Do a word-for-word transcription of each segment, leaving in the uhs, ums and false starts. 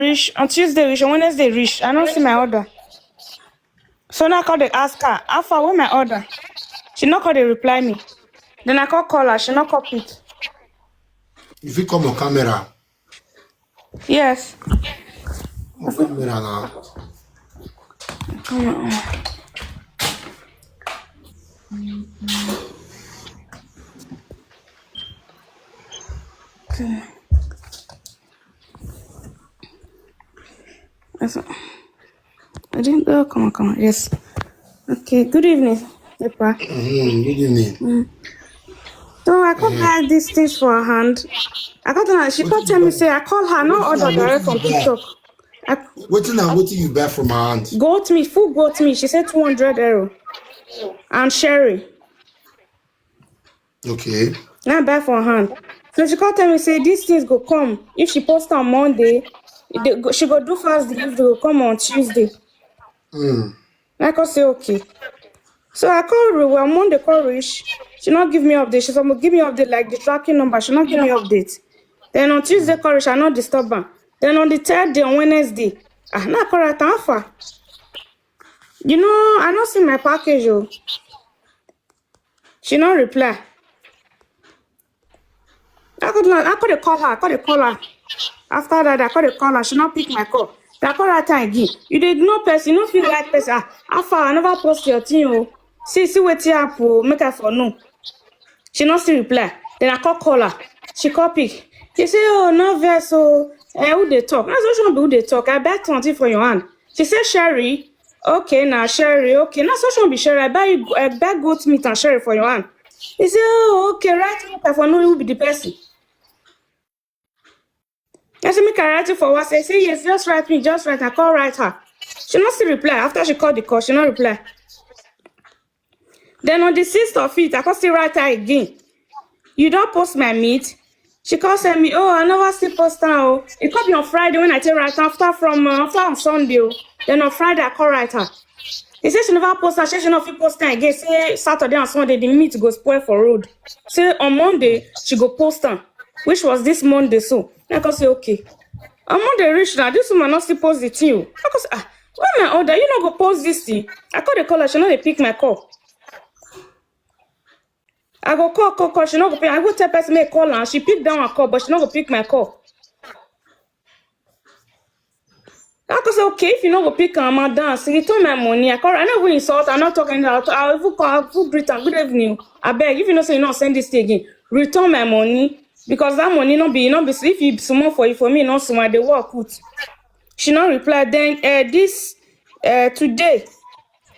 reach, on Tuesday reach, on Wednesday reach, I no see my order. So now I call dey ask her, "How far, where my order?" She no call dey reply me. Then I call call her, she no call pick. You fit come on camera. Yes. On camera now. That's all. I didn't go. Come on, come on. Yes. Okay. Good evening, Epa. Mm, good evening. So I come buy these things for her hand. I got her. She come tell me say I call her, no order direct from TikTok. I, Wetin and wetin you buy from her hand? Goat meat, full goat meat. She said two hundred euro and sherry. Okay. Now I buy for her hand. So she come tell me say these things go come if she post on Monday. They go, she go do fast delivery, go come on Tuesday. Mm. I come say okay. So I call her, well, Monday call reach. She not give me update. She supposed give me update like the tracking number. She not give me update. Then on Tuesday call reach, I not disturb her. Then on the third day, on Wednesday, ah, now I call her, "How far?" You know, I not see my package, oh. She not reply. I could not, I could call her, I could call her. After that, I could call her. She not pick my call. Then I call her time again. You dey ignore person, you no feel like person. Ah, how far? I never post your thing, oh. See, see wetin happen, oh. Make her for no. She not still reply. Then I call call her. She call pick. She say, "Oh, no vex, oh. Eh, who dey talk?" I say, "Which one be who dey talk? I buy something for your hand." She say, "Sherry." "Okay, now Sherry. Okay, now so she be Sherry. I buy you, I buy goat meat and sherry for your hand." He say, "Oh, okay, write me for know who be the person." I say, "Make I write it for WhatsApp." He say, "Yes, just write me, just write." I call write her. She not still reply. After she called the call, she not reply. Then on the sixth of it, I come still write her again. "You don't post my meat?" She come send me, "Oh, I never still post her, oh." It come be on Friday when I take write after from, uh, after on Sunday, oh. Then on Friday, I call write her. He said she never post her. She, she not fit post her again. Say Saturday and Sunday, the meat go spoil for road. Say on Monday, she go post her, which was this Monday. So I come say, "Okay." On Monday reach now, this woman not still post the thing, oh. I come say, "Ah, where my order? You not go post this thing?" I call the caller, she not dey pick my call. I go call, call, call. She not go pick. I go tell person make call her. She pick down her call, but she not go pick my call. I go say, "Okay, if you not go pick her, madam, say return my money." I call her. I not even insult. I not talk anything. I, I even call. I even greet her. "Good evening. I beg, if you know say you not send this thing again, return my money, because that money not be, not be. If you small for you, for me not small. They work with." She not reply. Then uh, this uh, today,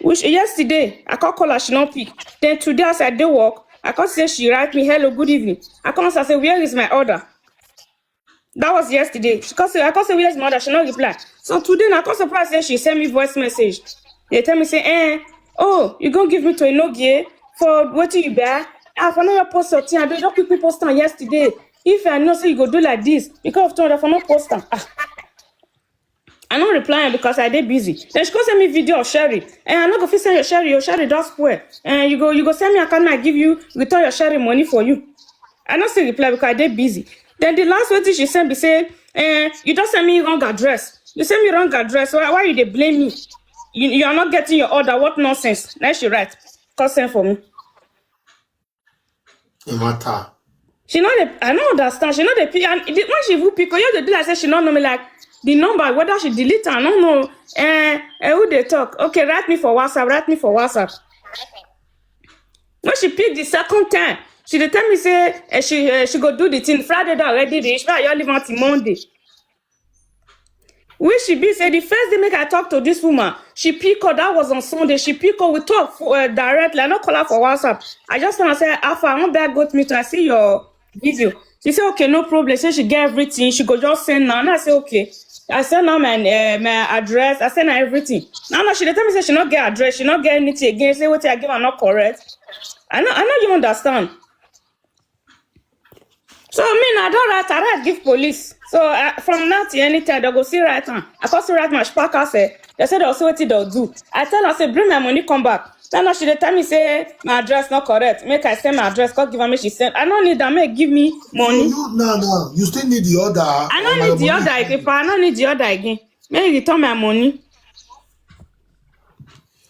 which yesterday, I call call her, she not pick. Then today, as I dey work, I call say she write me, "Hello, good evening." I call her say, "Where is my order?" That was yesterday. She call say, I call say, "Where's my order?" She not reply. So today, na I call surprise say she send me voice message. They tell me say, "Eh, oh, you gonna give me to Inogie for wetin you buy? Ah, for no your post your thing. I do just quickly post on yesterday. If I know say you go do like this, because of two hundred for no post am." Ah. I no reply am because I dey busy. Then she come send me video of sherry. And I no go fit send your sherry. Your sherry don spoil. And you go, you go send me account, I give you, return your sherry money for you. I no still reply because I dey busy. Then the last wetin she send be say, "Eh, you just send me wrong address. You send me wrong address. Why, why you dey blame me? You, you are not getting your order. What nonsense?" Now she write, come send for me. E matter. She no dey, I no understand. She no dey pick. And the, when she even pick, you dey do like say she no know me. Like the number, whether she delete, I no know. Eh, eh, who dey talk? Okay, write me for WhatsApp. Write me for WhatsApp. When she pick the second time, she dey tell me say eh, she eh, she go do the thing. Friday don already reach. Why you leave until Monday? Which she be say the first day make I talk to this woman, she pick up. That was on Sunday. She pick up. We talk for, uh, directly. I no call her for WhatsApp. I just tell her say, "Alpha, I wan buy goat meat. I see your video." She say, "Okay, no problem." Say she get everything. She go just send now. And I say, "Okay." I send her my uh, my address. I send her everything. Now, now she dey tell me say she no get address. She no get anything again. Say wetin I give her not correct. I know, I know you understand. So me na I don write, I write give police. So uh, from now till anytime they go see write am. I come see write my spark say they say they'll see wetin they'll do. I tell her say bring my money come back. Now, now she dey tell me say my address not correct. Make I send my address, come give her, make she send. I don't need that. Make give me money. You now, now you still need the order. I don't need the order again. I don't need the order again. Make you return my money.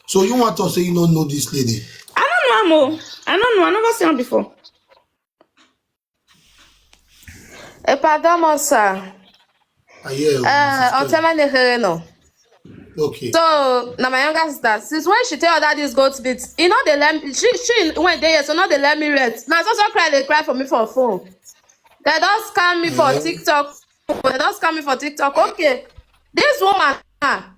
So you want to say you don't know this lady? I don't know, Amo. I don't know. I never seen her before. Epa Domo, sir. I hear you. Uh, I'll tell my no. Okay. So, now my younger sister, since when she tell that this goat meat, you know they let me, she she when they so not they let me rest. Now so so cry they cry for me for phone. They don't scam me for Yeah. TikTok. They don't scam me for TikTok. Okay, this woman, ah,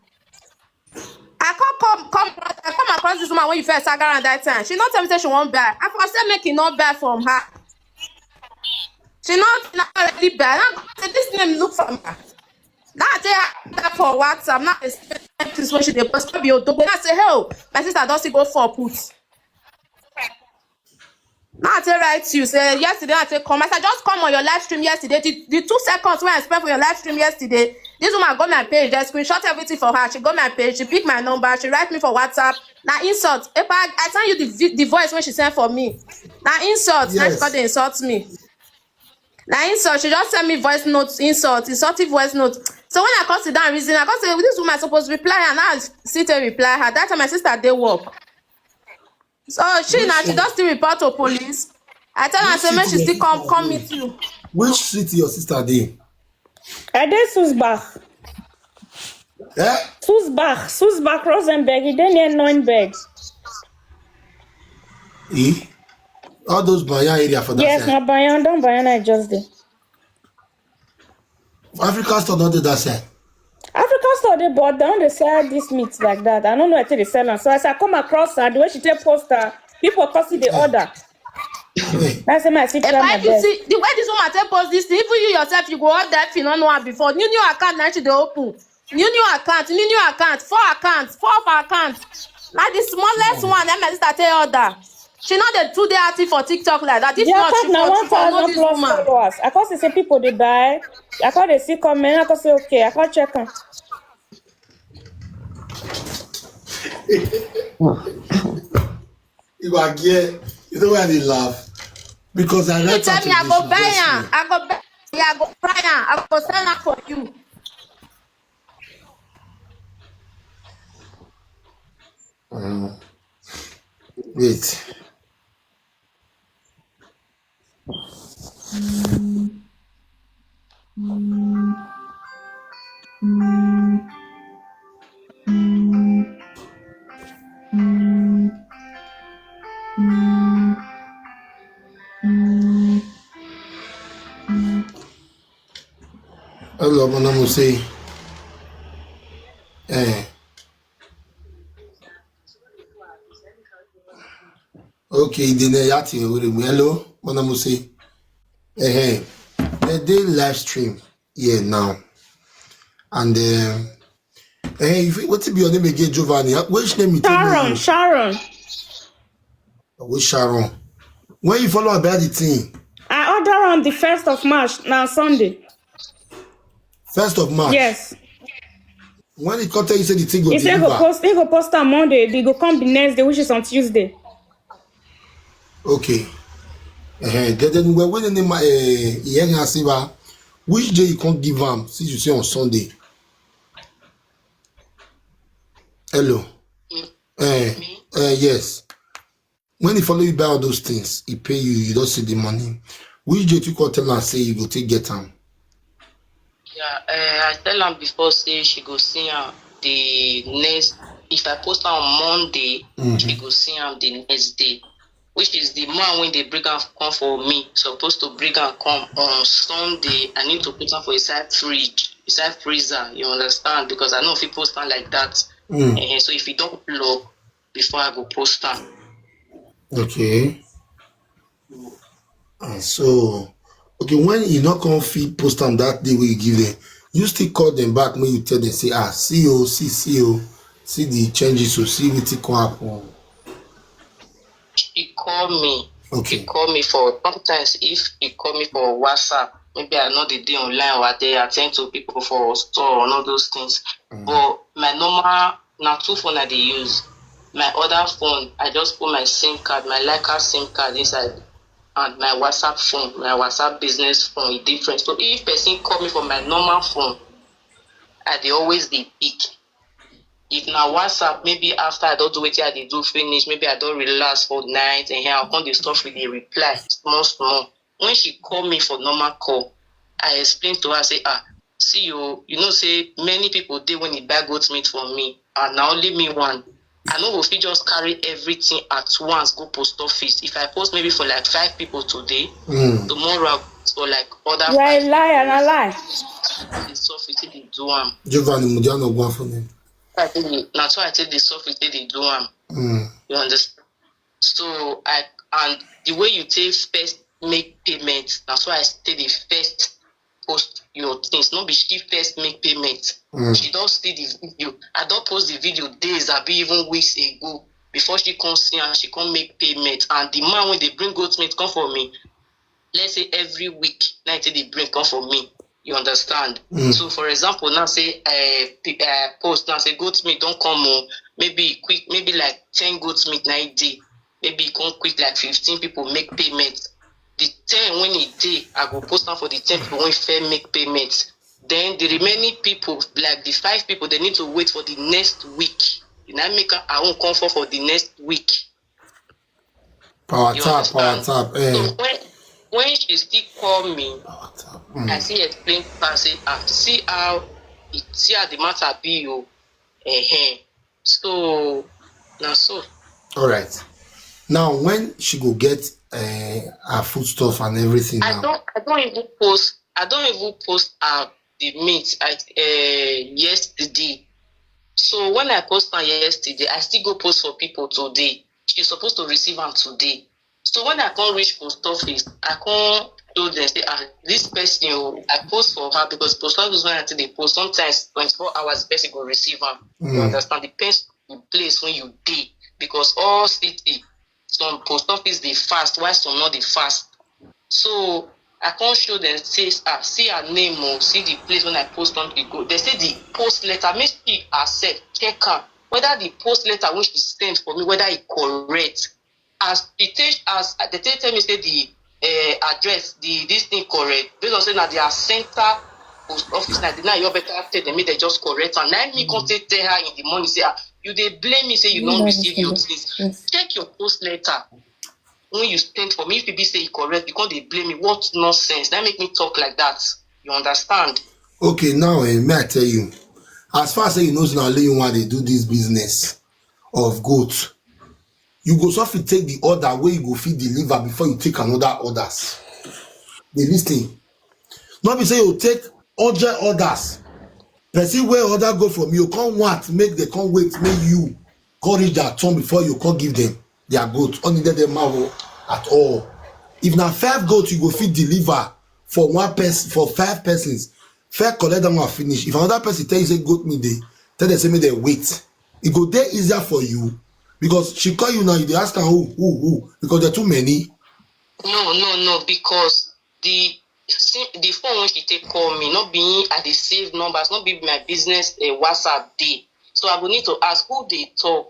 I come come come I come across this woman when you first saga around that time. She not tell me say she won't buy. I for say make it not buy from her. She not not already buy. Now I say this name look for me. Now I tell her that for WhatsApp. Now I explain things when she dey post. Be Odogo. Now I say, hey, oh, my sister doesn't go for put. Now I tell right to you. Say yesterday I say come. I said just come on your live stream yesterday. The, the two seconds when I spent for your live stream yesterday, this woman got my page. I screenshot everything for her. She got my page. She picked my number. She write me for WhatsApp. Now insult. Epa, I send you the vi- the voice when she sent for me. Now insult. Now she Yes. come dey insult me. Now insult. She just send me voice notes, insult, insultive voice notes. So when I come sit down reason, I come say this woman supposed to reply her. Now I sit and reply her. That time my sister dey work. So she now she just still report to police. I tell her say make she still come come meet you. Which city your sister dey? I dey Sulzbach. Eh? Sulzbach. Sulzbach, Rosenberg. E dey near Nürnberg. Eh? All those Banya area for that Yes, side. na Bayern, don Bayern I just dey. African store not dey that side. African store dey, but dem no dey sell this meat like that. I no know wetin dey sell am. So as I come across her, the way she take post her, people come see the order. Hey, That's why I see If try my I you best. see the way this woman take post this thing, even you yourself, you go order if you don't know her before. New new account now she dey open. New new account, new new account, four accounts, four of her accounts. Like the smallest one, then my sister take order. She not the two day active for TikTok like that. If The not, account she na for, one she for know thousand this plus woman. Followers. I come see say people dey buy. I come dey see comment. I come say okay. I come check am. You are here. You know why they laugh? Because I You write tell something me I they go should buy bless am, me. I go buy, yeah, I go buy am, I go sell am for you. Mm. Wait. Hello, Mona Muse. Eh. Okay, the ne yati. Hello, Mona Muse. Eh, eh. They dey live stream here now. And um, eh, if, what be your name again, Giovanni? Which name you tell me? Sharon, Sharon. Which Sharon? When you follow about the thing? I order on the first of March, now Sunday. First of March. Yes. When it come tell you say the thing go He said go deliver. Post. He go post on Monday. They go come the next day, which is on Tuesday. Okay. Uh-huh. Then, then when, when the name uh, he hang and say, "Ba, which day you can't give am since you say on Sunday?" Hello. Eh, eh, yes. When he follow you buy all those things, he pay you, you don't see the money. Which day you call tell and say you go take get am? Yeah, uh, I tell am before say she go see am the next. If I post am on Monday, Mhm. she go see am the next day. Which is the man when they bring am come for me supposed to bring am come on Sunday. I need to put am for inside fridge, inside freezer. You understand? Because I know if you post am like that, Mm. eh, so if you don't lock before I go post am. Okay. And so, okay, when you not come feed post am that day we give them, you still call them back when you tell them say, "Ah, see you, see, see you, see the changes, so see what come happen." She call me. Okay. She call me for sometimes if she call me for WhatsApp, maybe I know the day online or I dey attend to people for store and all those things. Mm. But my normal na two phone I dey use. my other phone, I just put my SIM card, my Lyca SIM card inside, and my WhatsApp phone, my WhatsApp business phone is different. So if person call me from my normal phone, I dey always dey pick. If na WhatsApp, maybe after I don do wetin I dey do finish, maybe I don relax for night, and here I come dey stop with the reply small small. When she call me for normal call, I explain to her say, ah, see you, you know say many people dey when e buy goat meat for me, and na only me one. I no go fit just carry everything at once go post office. If I post maybe for like five people today, Mm. tomorrow I go post for like other You are a five liar, people. na lie. The stuff we take dey do am. Giovanni Mudiano Guafone. I think na so I take the stuff we take dey do am. Mm. You understand? So I and the way you take first make payment, na so I take dey first post your things. No be she first make payment. Mm. She don see the video. I don post the video days, abi even weeks ago. Before she come see am, she come make payment. And the man wey dey bring goat meat come for me, let's say every week, na him take dey bring come for me. You understand? Mm. So, for example, now say uh, pe- uh, post now say goat meat don come o. Maybe e quick, maybe like ten goat meat na e dey. Maybe e come quick like fifteen people make payment. The ten when e dey, I go post am for the ten people wey fair make payment. Then the remaining people, like the five people, they need to wait for the next week. You know, make our own come for for the next week. Power You tap, power understand? tap. Eh. So when when she still call me, Power tap. I Mm. still explain to her say, ah, see how it see how the matter be o. Eh. So na so. All right. Now, when she go get uh, her food stuff and everything I now? don't I don't even post I don't even post uh, the meat I uh, yesterday. So when I post am yesterday, I still go post for people today. She's supposed to receive am today. So when I come reach post office, I come show them say, ah, this person o, I post for her because post office when I take dey post, sometimes twenty-four hours the person go receive am. You Mm. understand? Depends on the place when you dey, because all city, some post office dey fast, while some no dey fast. So I come show them say, ah, see her name o, see the place when I post something go. They say the post letter, make she herself check am whether the post letter wey she send for me, whether e correct. As she take as they take tell me say the uh, address, the this thing correct, based on say na their center post office, na the na your better tell them make they just correct am. Na me come take tell her in the morning say, ah, you dey blame me say you no receive your things. Check your post letter when you send for me. If e be say e correct, you come dey blame me. What nonsense? That make me talk like that. You understand? Okay, now eh, may I tell you, as far as say you know, so now only you want to do this business of goat. You go so fit take the order where you go fit deliver before you take another orders. They listen. Not be say you take hundred orders. Person where order go from you, can't want, make they can't wait, make you come reach their turn before you can't give them their goat. Only let them marvel at all. If na five goats you go fit deliver for one person, for five persons, fair collect that one finish. If another person tell you say goat me dey, tell them say make they wait. It go dey easier for you because she call you now, you dey ask her who, who, who, because there are too many. No, no, no, because the si- the phone when she take call me, not being I dey save numbers, not be my business uh, WhatsApp day. So I go need to ask who they talk.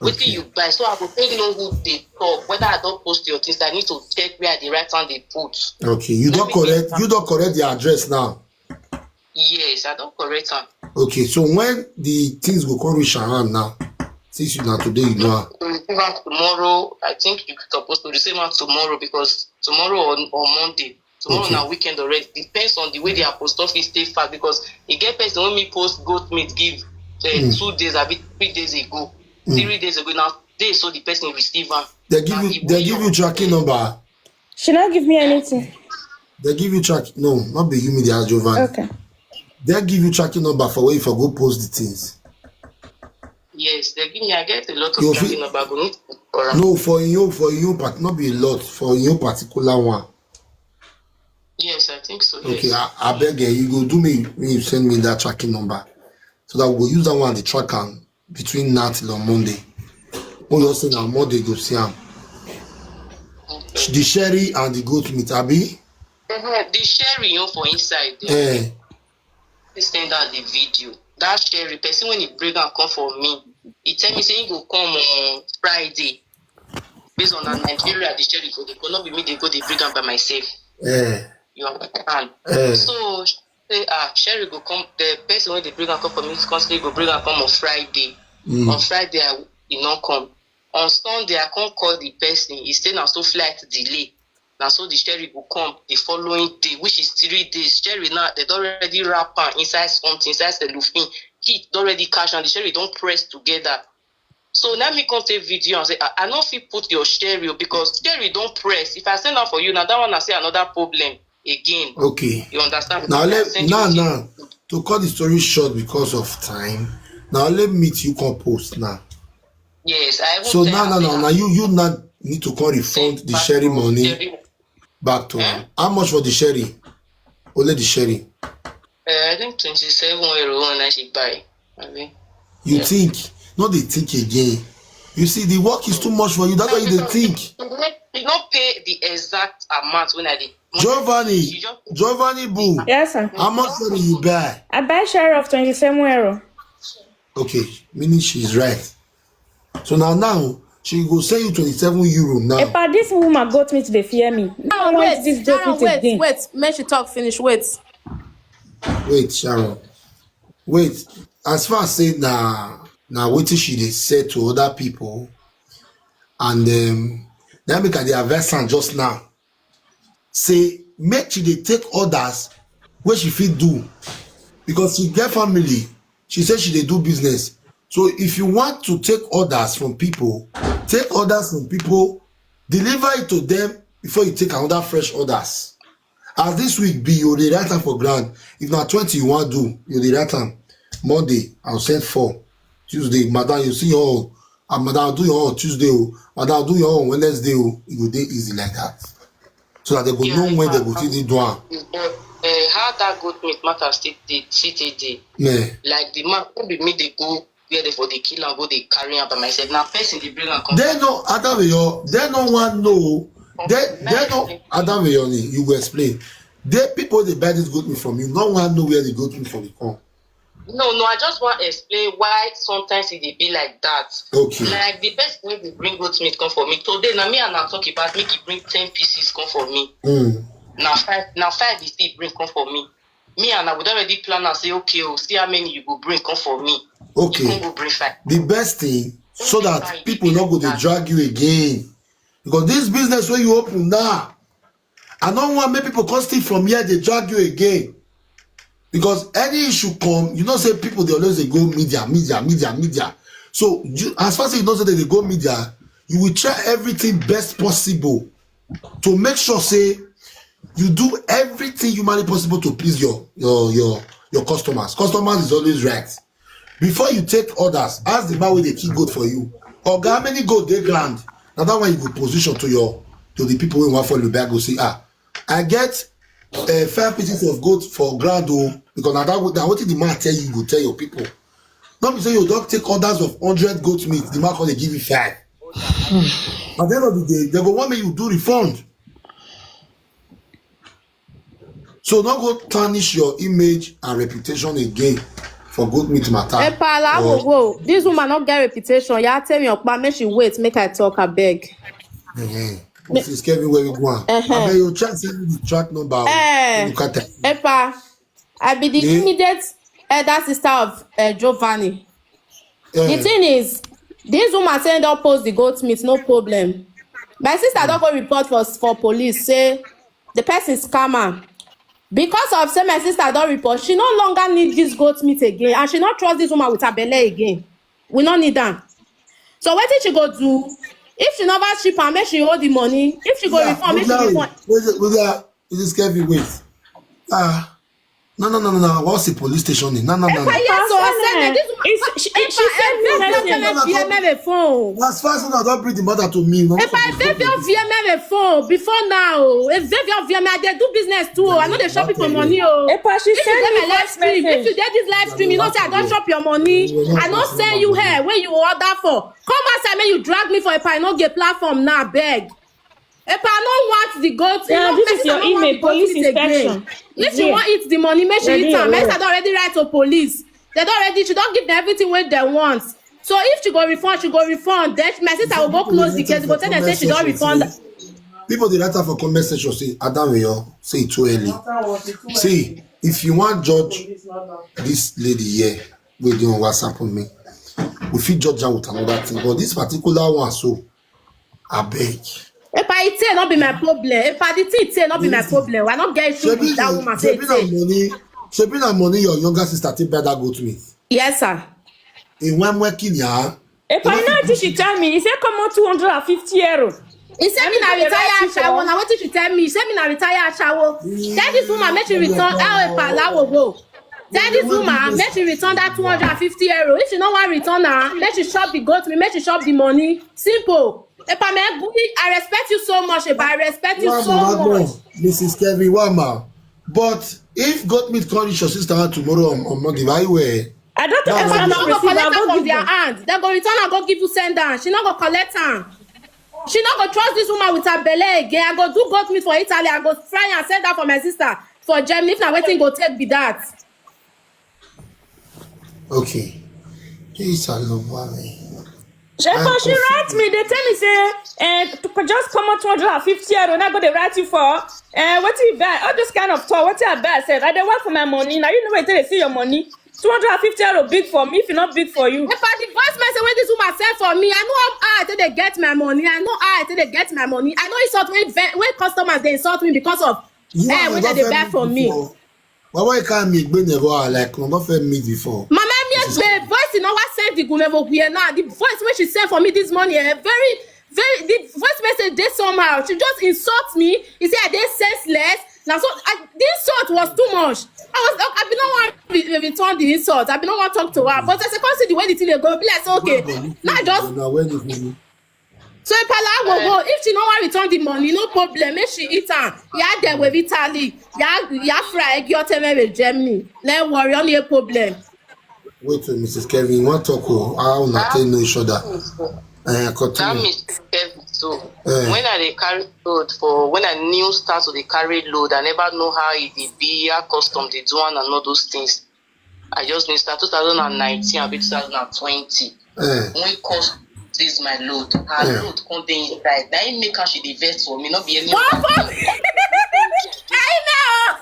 Wetin Okay. You buy, so I go take know who they talk. Whether I don't post your things, I need to check where I dey write and they put. Okay, you Let don't me correct, get you don't correct the address now. Yes, I don't correct am. Okay, so when the things go come reach around now, since you now today you know. To receive am tomorrow, I think you supposed to receive am tomorrow because tomorrow on, on Monday. Tomorrow Okay. Na weekend already. Depends on the way the post office stay fast because e get person when me post goat meat give uh, Mm. two days, I be three days ago. Mm. Three days ago now, day so the person receive am. They give Na you, the they way give your- you tracking number. She not give me anything. They give you track. No, not be you me the ask Giovanni. Okay. They give you tracking number for where you for go post the things. Yes, they give me. I get a lot of You tracking fit- number. Go need for am. No, for you, for you, but not be a lot for you particular one. Yes, I think so. Okay, Yes. I, I beg you, you go do me when you send me that tracking number, so that we go use that one the track am between now till on Monday. When you say on Monday, go see am. The sherry and the goat meat, abi? Uh-huh. The sherry you know, for inside there. Eh, They send out the video. that Sherry, person when he bring am come for me, he tell me say he go come on Friday. Based on that Nigeria, the Sherry go dey go, not be me dey go dey bring am by myself. Eh, You understand? eh. So say ah, Sherry go come. The person when they bring am come for me, come say go bring am come on Friday. Mm. On Friday, I, he not come. On Sunday, I can't call the person. He say na so flight delay. Na so the Sherry go come the following day, which is three days. Sherry now, they don already wrap am inside something, inside cellophane. Heat don already catch am. The Sherry don press together. So now me come take video and say, I, I no fit put your Sherry o, because Sherry don press. If I send am for you now, that one I say another problem again. Okay. You understand? Now Because I let send now you now to cut the story short because of time. Now let me meet you come post now. Yes, I even So tell now her, now say, now ah, now you you now need to come refund the back Sherry to money Sherry. Back to Eh? her. How much for the Sherry? Only the Sherry. Uh, I think twenty-seven euro one I should buy. I mean, You Yeah. think? Not they think again. You see, the work is too much for you. That's why you dey think. you not pay the exact amount when I did. Giovanni, You just Giovanni Boo, Yes, sir. how much Sherry you buy? I buy Sherry of twenty-seven euro. Okay, meaning she's right. So now now she go send you twenty-seven euro now. Epa, this woman goat meat dey fear me. I Now don't want wait, this goat Sharon, meat wait, again. Wait. Make she talk finish. Wait. Wait, Sharon. Wait. As far as say na na wetin she dey say to other people, and um, that make I dey advise am just now. Say make she dey take orders wey she fit do, because she get family. She say she dey do business. So if you want to take orders from people, take orders from people, deliver it to them before you take another fresh orders. As this week be, you dey write am for ground. If na twenty you wan do, you dey write am. Monday, I'll send four. Tuesday, madam, you see your own. And madam, do your own Tuesday. Oh. Madam, do your own Wednesday. Oh. It go dey easy like that. So that they go Yeah, know when they go yeah. take the do am. But uh, how that goat meat matter still dey, still dey dey. Yeah. Like the man who be me, they go where they for the kill and go they carry am by myself. Now person they bring am come. They no Adameyo. They no one know. They they no Adameyo. You go explain. They people they buy this goat meat from you. No one know where the goat meat from the come. No, no, I just want to explain why sometimes it dey be like that. Okay. Like the person wey dey bring goat meat come for me today, na me and I talk about make he bring ten pieces come for me. Mm. Na five, na five he still bring come for me. Me and I would already plan and say, okay, oh, see how many you go bring come for me. He Okay. come go bring five. The best thing so that people no go dey drag you again, because this business wey you open now, I no want make people come steal from here dey drag you again, because any issue come, you know say people dey always dey go media, media, media, media. So you, as far as you know say they dey go media, you will try everything best possible to make sure say you do everything humanly possible to please your your your your customers. Customers is always right. Before you take orders, ask the man wey dey kill goat for you, oga, how many goat dey ground? Na that one you go position to your to the people wey wan follow back go say, ah, I get uh, five pieces of goat for ground o, because na that na wetin the man tell you, you go tell your people. No be say you don take orders of hundred goat meat, the man come dey give you five. At the end of the day, they go want make you do refund. So no go tarnish your image and reputation again for goat meat matter. Epa, la Or- wo wo. This woman not get reputation. Ya tell me, Okpa, make she wait, make I talk, I beg. Eh, eh. Missus Kevin, where you go? Eh, eh. I bet you try send me the track number. Oh. Eh. Look at that. Epa, I be the Yeah. immediate elder sister of uh, Giovanni. Eh, The thing is, this woman say don post the goat meat, no problem. My sister don go report for for police say the person scam am. Because of say my sister don report, she no longer need this goat meat again, and she no trust this woman with her belle again. We no need am. So wetin she go do? If she never ship am, make she hold the money. If she go yeah, refund, make she Obiawe, refund. wait, wait, wait, wait, Missus Kevin, wait. Ah, no, no, no, no, no. What's the police station name? No, no, no, no. Epa, yes, so I said that this woman. It's- she- she send me Epa, message. Epa, Epa, Epa, phone. As far as I don't bring the matter to me, no. Epa, Epa, Epa, Epa, phone before now. Epa, Epa, Epa, I dey do business too. I no dey shop people money. Oh. Epa, she If you send dey me my live voice stream, if message. You dey this live stream, you know say I don chop your money. I no send you here where you order for. Come outside, make you drag me for Epa, I no get platform now, beg. Epa, I no want the goat. Yeah, No, this is I your no want email, the goat police meat again. inspection. If It's she here. wan eat the money, make she Ready eat am. or My what? sister don already write to police. They don already, she don give them everything wey they want. So if she go refund, she go refund. Then my sister go go close the case, go tell them say she don refund. People dey write am for comment section say, "Adameyo, say it too early." See, if you wan judge this lady here, wey dey on WhatsApp with me, we fit judge am with another thing. But this particular one, so abeg. Epa, it say no be my problem. Epa, the thing say no be my problem. I no get issue with that woman. Say shebi na money, shebi na money your younger sister take buy that goat meat. Yes, sir. Enwemwe kinya. Epa, you know wetin she tell me? He say come on two hundred and fifty euro. He say me na retire ashawo. Na wetin she tell me? He say me na retire ashawo. Tell this woman make she return. How Epa lawo go? Tell this woman make she return that two hundred and fifty euro. If she no wan return am, make she chop the goat meat, make she chop the money. Simple. Epa, me, I respect you so much, Epa. I respect you so much. Missus Kevin, wama. But if goat meat come reach your sister hand tomorrow on, on Monday, why you wear? I don't think I Epa, want no to go receive. collect I am go from give their them. hand. They go return and go give you send down. She no go collect am. She no go trust this woman with her belle again. I go do goat meat for Italy. I go fry and send that for my sister for Germany. If na wetin go take be that. Okay. Please, I love worry. She, for she write me. They tell me say, eh, to just come out two hundred and fifty euro. Now go they write you for. Eh, what you buy? All this kind of talk. What you buy? Sef, I dey work for my money. Now you know where they see your money. Two hundred and fifty euro big for me. If it's not big for you. Epa, the voice message wey this woman send for me, I know how I take dey get my money. I know how I take dey get my money. I know insult wey ve- wey customers dey insult me because of You eh, are wey not they dey very buy for me. before. Why why can't me gbé never like no not fair meet before? Mama, me the voice you know what send the Gumebo here now. The voice wey she send for me this morning, eh, very, very the voice message dey somehow. She just insult me. He say I dey senseless. Now so I, the insult was too much. I was I be no one re- re- return the insult. I be no one talk to her. But as I come see the way the thing dey go, be like say okay. Now just Now where the money? So Epa lawo go. If she no wan return the money, no problem. Make she eat am. Yeah, there with Italy. Yeah, yeah, fry egg. Your time with Germany. No worry, only a problem. Wait till Missus Kevin, you want talk oh, how una take know each other? Eh, That continue. Missus Kevin so Eh. When I dey carry load for when I new start to dey carry load, I never know how e dey be, how custom dey do one and all those things. I just been start two thousand and nineteen abi two thousand and twenty. Eh, When custom seize my load, her Yeah. load come dey inside. Na im make her she dey vex for me, no be any What? other thing. I know.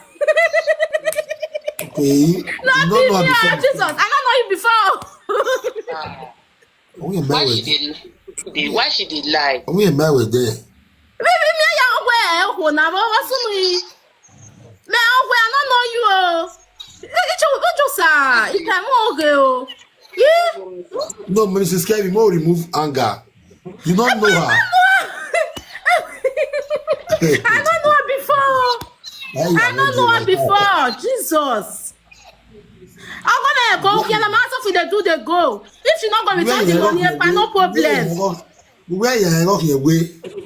okay. You Not don't me, know her me, before. oh, Jesus. I don't know you before. Oh, yeah, Why my she way. dey dey why she dey lie? Oh, yeah, my way there. Baby, me ya ogwe eh, ogwe na bo wasu mi. Me ogwe, I don't know you. Oh. Ichu ichu sa, ita mo oge o. Yeah. No, Missus Kevin, more remove anger. You don't know her. I don't know her before. Why you I are don't not know her doing like that? Before. Jesus. I'm gonna go here. I'm also for the do the go. If she not gonna return the money, Epa, no problem. Where you are not here? Where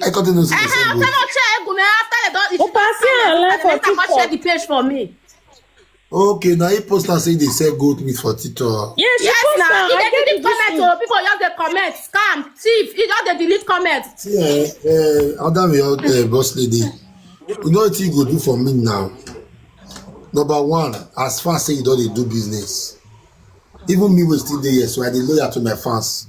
I got to know. Eh, eh, after no check, go me after the door. If Opa, see her live for Let her come share TikTok. The page for me. Okay, now he post and say they sell goat meat for TikTok. Yeah, she Yes, post now. am. If I they get delete the comment, thing. Oh, people just dey comment. Scam, thief. He just dey delete comment. See, eh, eh, Adam, your uh, boss lady. You know what you go do for me now? Number one, as far as say you don't dey do business, even me will still dey here, so I dey loyal to my fans.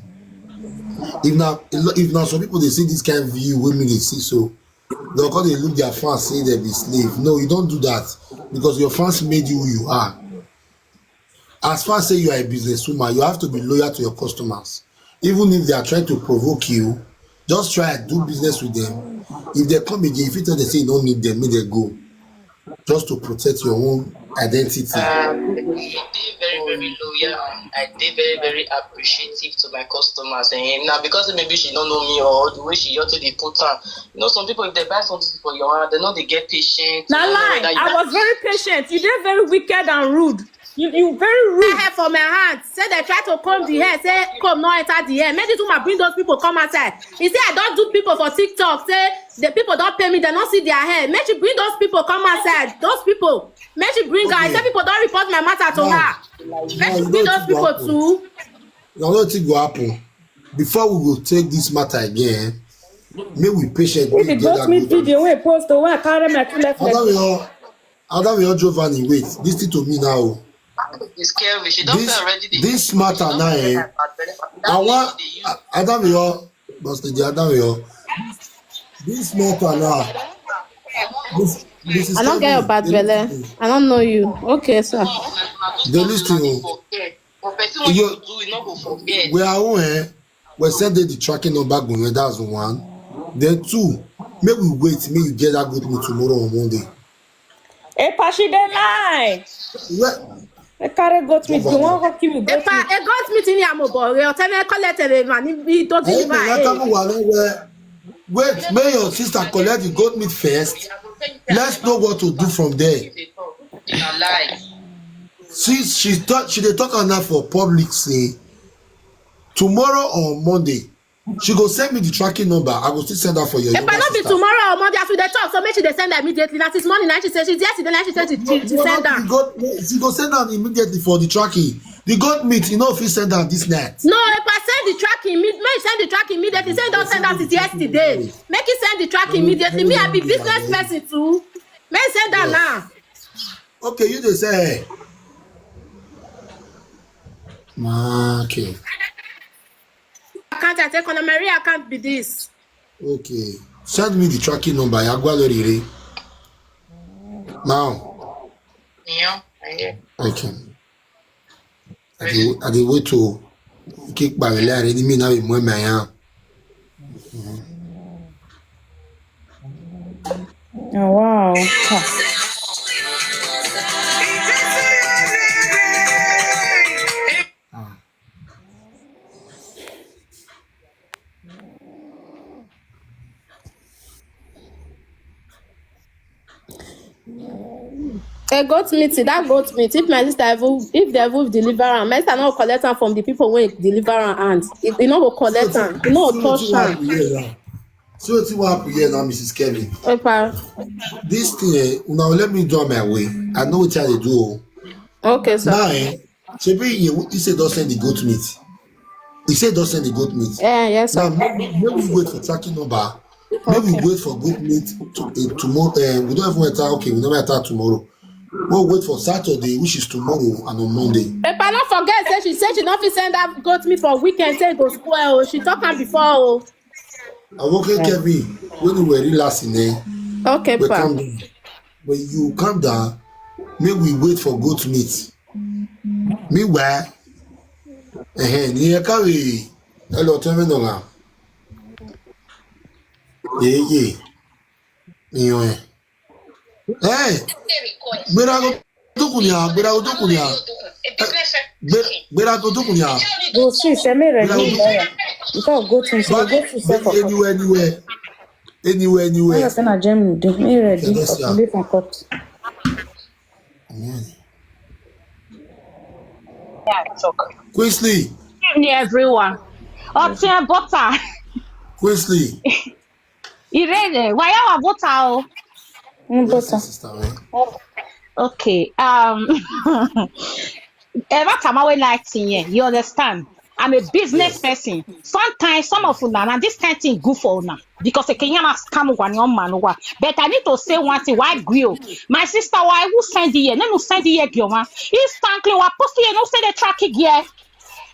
If now, if now some people they see this kind of view with me they see so, they'll call they look their fans say they be slave. No, you don't do that because your fans made you who you are. As far as say you are a businesswoman, you have to be loyal to your customers. Even if they are trying to provoke you, just try and do business with them. If they come again, if you tell them say you don't need them, make them go. Just to protect your own identity. Um, I dey very very loyal and I dey very very appreciative to my customers. And now because maybe she don't know me or the way she ought to dey put on, you know, some people if they buy something for your hand, they know they get patient. Na They don't know lie. whether you I was very patient. You dey very wicked and rude. You you very rude. Hair for my hand. Say they try to comb the hair. Say comb no enter the hair. Make this woman bring those people come outside. He say I don't do people for TikTok. Say the people don't pay me. They don't see their hair. Make she bring those people come outside. Those people. Make she bring her. I say people don't report my matter to her. Make she bring those people too. Now what thing go happen? Before we go take this matter again, may we patient. If you got me video, we post the way I carry my two left leg. Adam, your Adam, your Giovanni, wait. Listen to me now. It's scary. She don't this, already. This matter now, eh? I want Adamio, Boss Lady Adamio. This matter now. This, this is I don't get your bad belly. I don't know you. Okay, sir. They listen to you. You, we are who, eh? We send the tracking number going. That's one. Then two, maybe we wait. Maybe you get that good news tomorrow on Monday. Epa, she dey lie. What? I carry goat meat. You want to give me goat meat? Epa, a goat meat in Yamobore. Your tenant collected a man. He don't deliver. Wait, may your sister collect the goat meat first. Let's know what to do from there. Since she thought she dey talk am now for public say tomorrow or Monday, she go send me the tracking number. I go still send that for your younger sister. If I not be tomorrow or Monday, as we dey talk, so make she dey send that immediately. That is morning, now she said she yesterday, now she said she, she, she send that. She go send that immediately for the tracking. The goat meat, you know, if you send that this night. No, if I send the tracking, make send the tracking immediately. Say don't send that since yesterday. Make you send the tracking immediately. Me, I be business person too. Make send that now. Okay, you dey say. Okay. Account I take on Maria account be this. Okay. Send me the tracking number. Yagwa lorire. Now. Yeah, I hear. Okay. I dey, I dey wait to kick by the line. Any me now with my man. Oh, wow. A goat meat, that goat meat. If my sister, even, if they even deliver am, my sister no collect am from the people wey deliver am hand. E, e no go collect am. E no go touch am. See wetin wan happen here now, Missus Kevin. Epa. This thing, eh, una let me do am my way. I know wetin I dey do o. Okay, sir. Now, eh, shebi you, you say don send the goat meat. You say don send the goat meat. Eh, yes, sir. Now, maybe, maybe we wait for tracking number. Maybe we wait for goat meat to, eh, tomorrow. Eh, we don't even enter. Okay, we never enter tomorrow. We'll wait for Saturday, which is tomorrow, and on Monday. Epa, no forget say she say she no fit send that goat meat for weekend. Say e go spoil. She talk am before. Aboki Kevin, when you were relaxing, eh? Okay, pa. Calm down. When you calm down, make we wait for goat meat. Meanwhile, eh, ni e carry. Hello, tell me no now. Yeah, yeah. Hey, gbera go dukun ya, gbera go dukun ya. Gbera go dukun ya. Go see, say me ready. Go go to, go to. Anywhere, anywhere, anywhere, anywhere. Say na Germany dey. Me ready for today for court. Queensley. Good evening, everyone. Otin butter. Queensley. Irene, why you butter? Butter. Sister, eh? Okay. Um, ever time I night here, you understand? I'm a business person. Sometimes some of una, and this kind of thing good for una. Because a Kenyan has come one young man over. But I need to say one thing. Why grill? My sister, why who send here? No, no send here, girl, man. Instantly, what post here? No send the track here.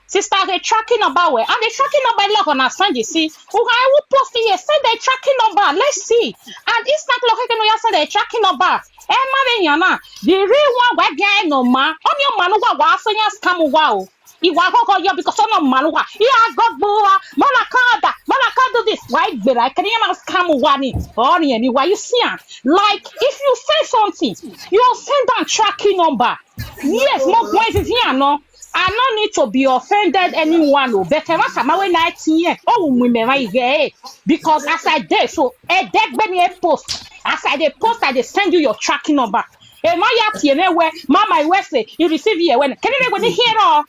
Sister, the tracking number where? And the tracking number look on our send you see. Who I will post here? Send the tracking number. Let's see. And it's not like no send the tracking number. Eh, mother, you know, the real one why guy no ma. On your man who was scam wow. Ìwà àkọ́kọ́ yọ because ọ̀nà màlúwà. Ìyá àgọ́gbò wa. Mọ́nà kan ọ̀dà. Mọ́nà kan do this. Why gbèrà? Can you not scam one? Ọ̀nì ẹ̀mí why you see am? Like if you say something, you send down tracking number. Yes, mo gbọ́ ẹ ti fi hàn náà. I no need to be offended anyone o. But ẹ má sàmá wé nineteen year. Oh, we may my year. Because as I dey so, ẹ dẹ́gbẹ́ ni ẹ post. As I dey post, I dey send you your tracking number. Ẹ má yà tiẹ̀ náà wẹ́, mama ìwé ṣe, you receive yẹ wẹ́ ni. Kẹ́ni lè wẹ́ ní here o.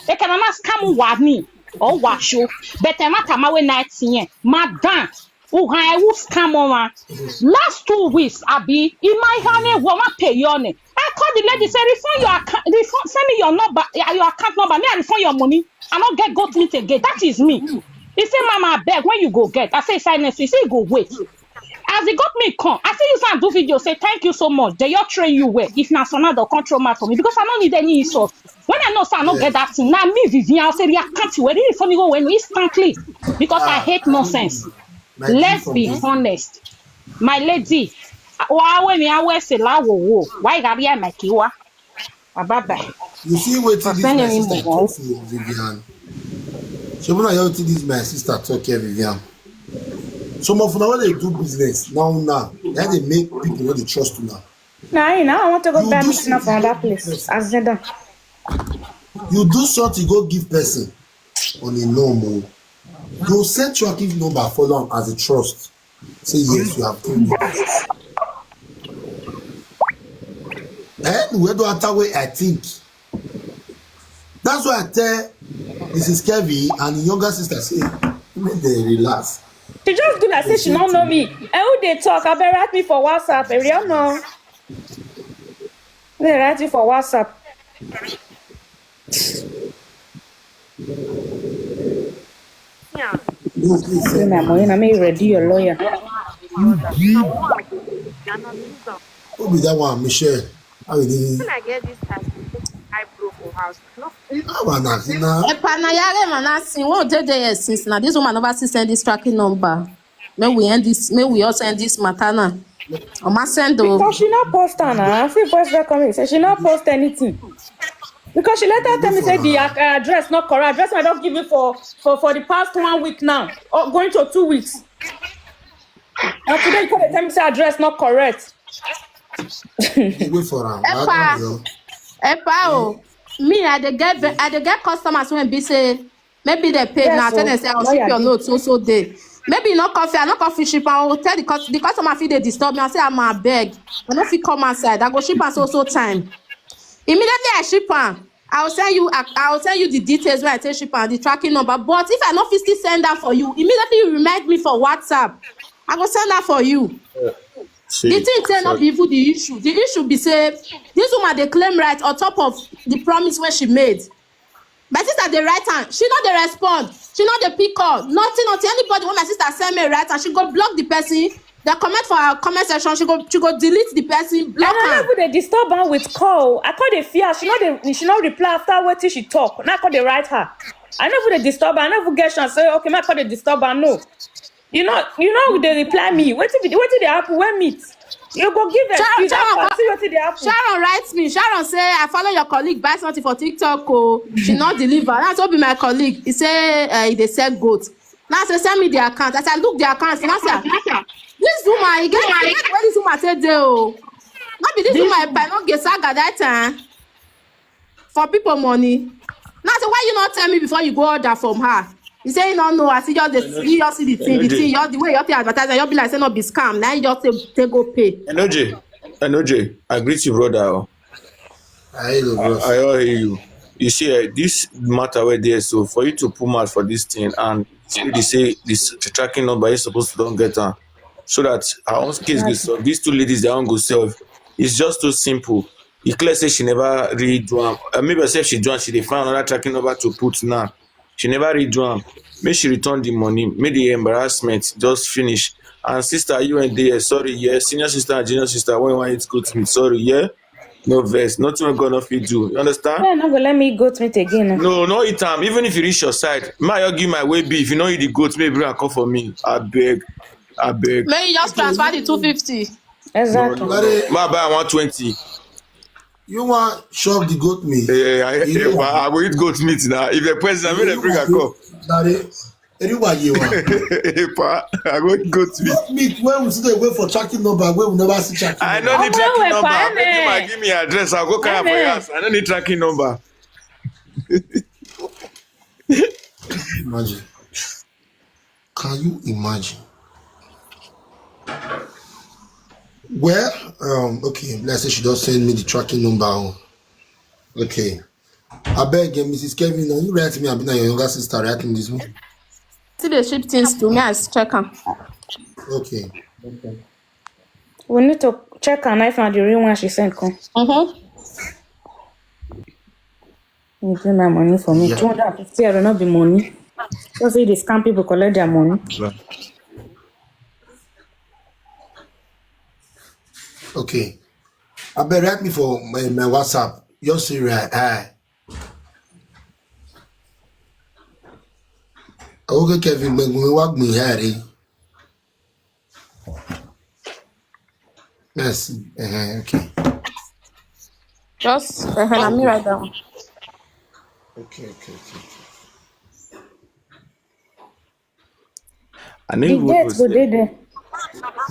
Ẹ kàn máa scam wà ní. Ọ̀ wà ṣó. But ẹ má sàmá wé nineteen year. Madam, who can who scam ọmọ? Last two weeks, Abi, in my hand, wọ́n má pay your name. I call the lady, say, refund your account, refund, send me your number, your account number. Me, I refund your money. I no get goat meat again. That is me. He say, Mama, I beg, when you go get? I say, sign next. He say, go wait. As e got me come, I see you say I do video, say thank you so much. They all train you well. If na so now, they'll control matter for me because I don't need any insult. When I know say I not get that thing, now me Vivian say react to it. Really funny go when instantly because I hate nonsense. Let's be honest, my lady. Wa we mi awe se la wo wo. Why gari ya my kiwa? Bye bye. You see wetin this my sister talk for Vivian. So when I hear wetin this my sister talk here, Vivian. Some of una wey dey do business now now, that dey make people wey dey trust una. Nah, now I want to go buy my for another place. As they done. You do something, go give person on a normal. You set your give number, follow am as a trust. Say yes, you have told me. And where do I way I think? That's why I tell Missus Kevin and the younger sister say, make they relax. She just do like say she don't know me. And who they talk? I better write me for WhatsApp. If you don't know, they write you for WhatsApp. No, please Say send na me. Money, na me ready your lawyer. Who be that one, Michelle? How you dey? When I get this tax, I broke for house. No, How are na na? Epa na yare man, I see one day there since now. This woman never see send this tracking number. May we end this. May we also end this matter now. Oma send o. Because she not post her now. I see voice record me say she not post anything. Because she later tell me say the ac- uh, address not correct. Address I don't give you for for for the past one week now, or going to two weeks. And today you come and tell me say address not correct. Wait for am. I Epa. don't know. Epa o. Me, I dey get ve- I dey get customers when be say maybe they pay Yes, now. I tell o. them say I'll No, ship yeah, your this- load so so day. Maybe you not coffee, I not coffee ship. I will tell the, cus- the customer if they disturb me. I say I'm a beg. I no fit come outside. I go ship am so so time. Immediately I ship am, I will send you. I, I will send you the details when I take ship am, the tracking number. But if I no fit still send that for you, immediately you remind me for WhatsApp. I go send that for you. The thing say not be even the issue. The issue be say this woman they claim right on top of the promise when she made. My sister they write am, she not they respond, she not they pick up, nothing, nothing. Anybody when my sister send me right and she go block the person. They comment for her comment section, she go she go delete the person, block And I her. never they disturb her with call. I call the fear. She not they she not reply after what she talk. Now I call the write her. I never they disturb her. I never get chance. Say okay, my call the disturb her. No, you know you know they reply me. What if what if they happen? When meet? You go give Sharon, excuse. Sharon, After see what if they happen? Sharon writes me. Sharon say I follow your colleague buy something for TikTok. Oh, she not deliver. That's what be my colleague. He say uh, he dey sell goat. Now say send me the account. As I look the account, now say this woman, he get he get where this woman take dey oh. Not be this woman, I not get saga that time for people money. Now say why you not tell me before you go order from her? He say he no know. I see just the he just see the thing, the thing, just the way you take advertise, you be like say no be scam. Now you just take, take go pay. Enoje, Enoje, I greet you, brother. Oh. I hear the I, bros. I all hear you. You see, uh, this matter where there, so for you to pull mouth for this thing, and say they say this tracking number is supposed to don't get on, so that our own case gets solved. These two ladies, their own go solve. It's just too simple. It clear say she never read one. Uh, maybe I say she joined, she dey find another tracking number to put now. She never read one. Make she return the money. Make the embarrassment just finish. And sister, you and there, sorry, yeah. Senior sister and junior sister, when you want it good to me, sorry, yeah. No verse, nothing we gonna fit do. You understand? Yeah, no go let me go to it again. No, no, it time. Even if you reach your side, my you give my way be. If you know you the goat, maybe bring a call for me. I beg, I beg. May you just transfer the two fifty. Exactly. But Ma buy one twenty. You want shop the goat meat? Eh, I, You know I, I go eat goat meat now. If the president, make them bring a call. Daddy, anyway you want. Epa, I go eat goat meat. Goat meat when we see the way for tracking number, when we never see tracking I number. no need Ọmọ tracking ẹwẹ number. pa Make you ẹmẹ. ma give me address. I'll go carry for Amen. your house. I don't need tracking number. Imagine. Can you imagine? Well, um, okay, let's say she don't send me the tracking number. Oh. Okay. I beg you, Missus Kevin, now you write me, I've been your younger sister, write me this one. See the ship things to me, I check am. Okay. We need to check her knife and the real one she sent come. Mm-hmm. You bring my money for me. Yeah. Two hundred and fifty euro not be money. Just say they scam people, collect their money. Well, Okay. I bet write me for my, my WhatsApp. Just say right. Hi. Okay, Kevin, when we work me here. Yes. Uh, okay. Just uh, let me write down. Okay, okay, okay, okay. I know The you date was go dey there.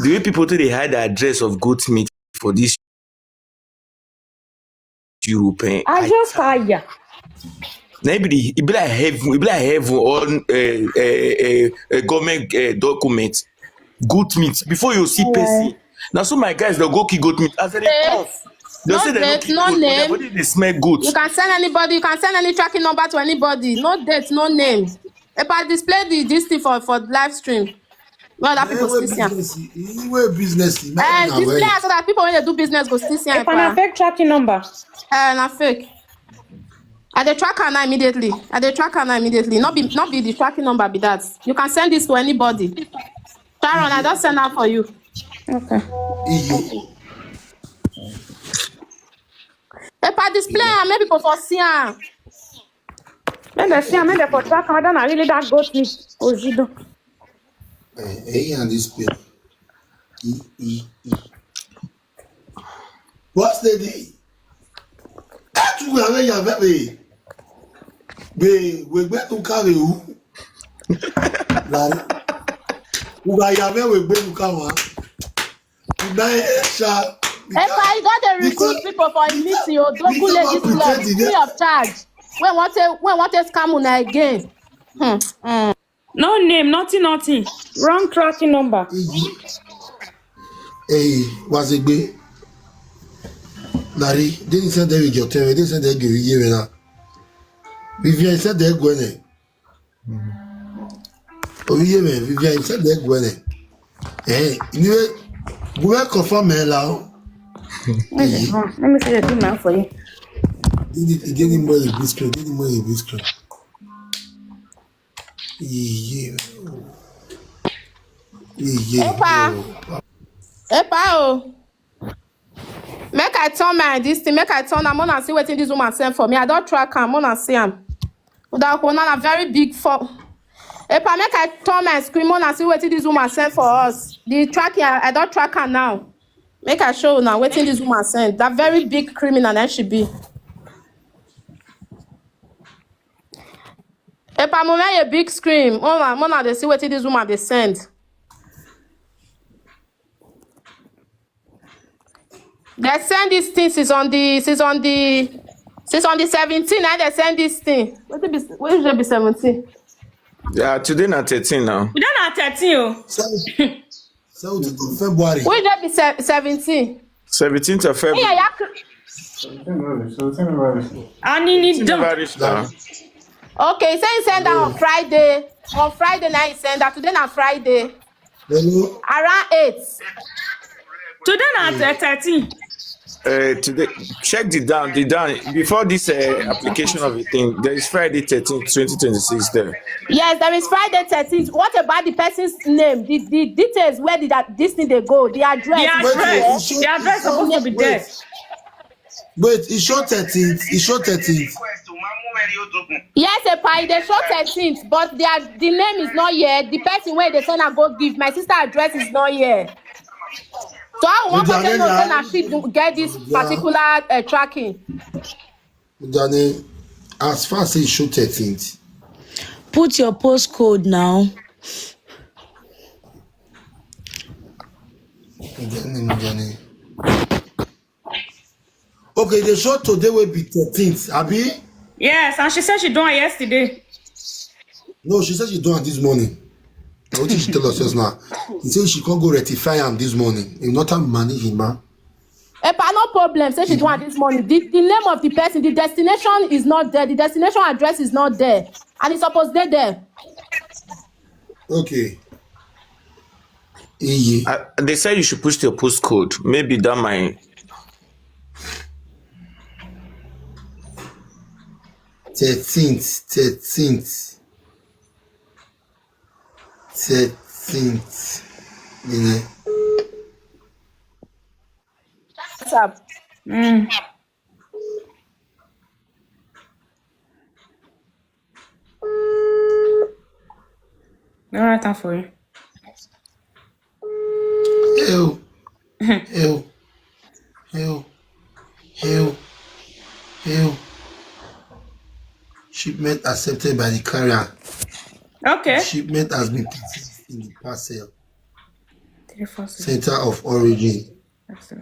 The way people to they hide the address of goat meat for this Europe. Eh? I just tire. Now it be, the, it be like heaven, it be like heaven or uh, uh, uh, a government uh, document. Goat meat before you see Yeah. person. Now so my guys they'll go kill goat meat as they Eh, come. They'll no say they no date, kill no goat, but their name. Body they smell goat. You can send anybody. You can send any tracking number to anybody. No date, no name. If I display the this thing for for live stream, well, that people Anyway, still see am. Business. Anyway, business. Uh, display am so that people when they do business go still see am. If na fake tracking number. Uh, na fake. I dey track am now immediately. I dey track am now immediately. Not be not be the tracking number be that. You can send this to anybody. Sharon, I don't send am for you. Okay. Iye. If I display am, make people for see am. Make dem see am, make dem for track am. Whether na really that goat meat. Ozido. Eh, eh, and this pay. E, e, e. What's the day? That's who I mean, you have a be. Be, we bet to carry who? Like, who I have a we bet to come on? Now, eh, sha, Epa, you don dey recruit people for a meeting o. Dogu Ladies Club, free of charge. Wey wan take wey wan take scam una again. Hmm. Hmm. No name, nothing, nothing. Wrong tracking number. Hey, was a gbe. Larry, didn't send them with your ten, didn't send them with you now. Vivian said they're going. Oh, yeah, man, Vivian said they're going. Eh, anyway, we will confirm me now. Let me see the thing now for you. Did it again in more in this screen, did it more in this screen. Yeah. Yeah. Epa. Epa o. Make I turn my this thing, make I turn am, una see wetin this woman send for me. I don track am, una see am. Udakuna na very big for. Epa, make I turn my screen, una see wetin this woman send for us. The tracking, I, I don track am now. Make I show una wetin this woman send. That very big criminal na she be. Epa, mo make a big screen. Mona, mona, they see wetin this woman they send. They send these things is on the is on the since on the seventeen. Now they send this thing. What be what should be seventeen? Yeah, today na thirteen now. Today na thirteen o. Seventh of February. Which day be se- seventeen? Seventeenth of February. Yeah, yeah. Ani ni Still done. never reach now. Okay, he say he send that on Friday. On Friday night he send that. Today na Friday. Hello. Around eight. Today na th- thirteen. Uh, today, check the down, the down before this uh, application of a thing. There is Friday thirteenth, twenty twenty-six there. Yes, there is Friday thirteenth. What about the person's name? The, the details where did that this thing they go? The address. The address. The address supposed to be there. Wait, it show thirteenth. It show thirteenth. Yes, a pie. They show thirteenth, but their the name is not here. The person where they send a go give my sister address is not here. So I want With to their know name say now. na she do- get this particular uh, tracking. Dani, as far as it show thirteenth. Put your postcode now. Dani, Dani. Okay, the show today will be thirteenth, Abi? Yes, and she said she done it yesterday. No, she said she done it this morning. Now, what did she tell us just now? He said she can't go rectify him this morning. If not, I'm managing, man. Epa, no problem. Say she do one this morning. The, the name of the person, the destination is not there. The destination address is not there, and it's supposed to be there. Okay. Iye. Uh, they said you should put your postcode. Maybe that might. Thirteenth, thirteenth, thirteenth. You know. WhatsApp. Mm. No write am for you. Ew. Ew. Ew. Ew. Ew. Shipment accepted by the carrier. Okay. Shipment has been processed in the parcel Three, four, six. Center of origin. That's it.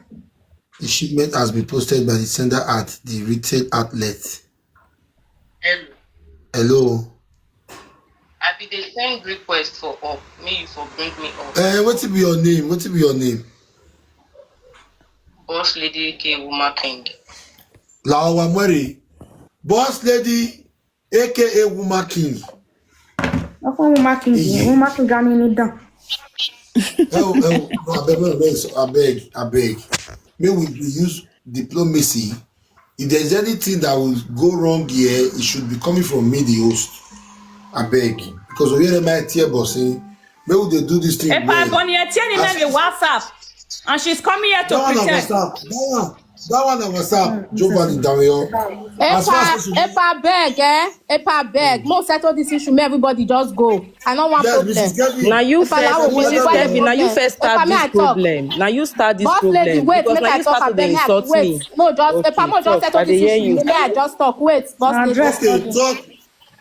The shipment has been posted by the sender at the retail outlet. Hello. Hello. I be dey send request for up. May you for bring me up. Eh, what be your name? What be your name? Boss lady A K A Woman King. Laowa Mary. Boss lady, A K A Woman King. Ọkọ woman king yẹn, woman king gan ni dán. Oh, oh, no, abeg, no, no, so abeg, abeg. May we use diplomacy. If there's anything that will go wrong here, it should be coming from me, the host. Abeg, because we hear my tear bossing. May we dey do this thing. Epa Well. Goni Etienne in the WhatsApp, and she's coming here to That one na pretend. WhatsApp. That one, that one na WhatsApp. Giovanni Damion. As far Epa, as social Epa beg, eh? Epa beg. Mo settle this issue. May everybody just go. I don't want Yes, problem. Missus Kevin. Now you If I first, allow Missus you, why Kevin, now you problem? First start Epa, may this I talk? Problem. Now you start this Boss problem. Lady, wait, Because make now I you talk. start Abeg, to may I insult wait. Me. No, just Okay, Epa, mo just talk. Settle I dey this hear issue. You. May I just talk? Wait, boss lady. Address. Okay, talk,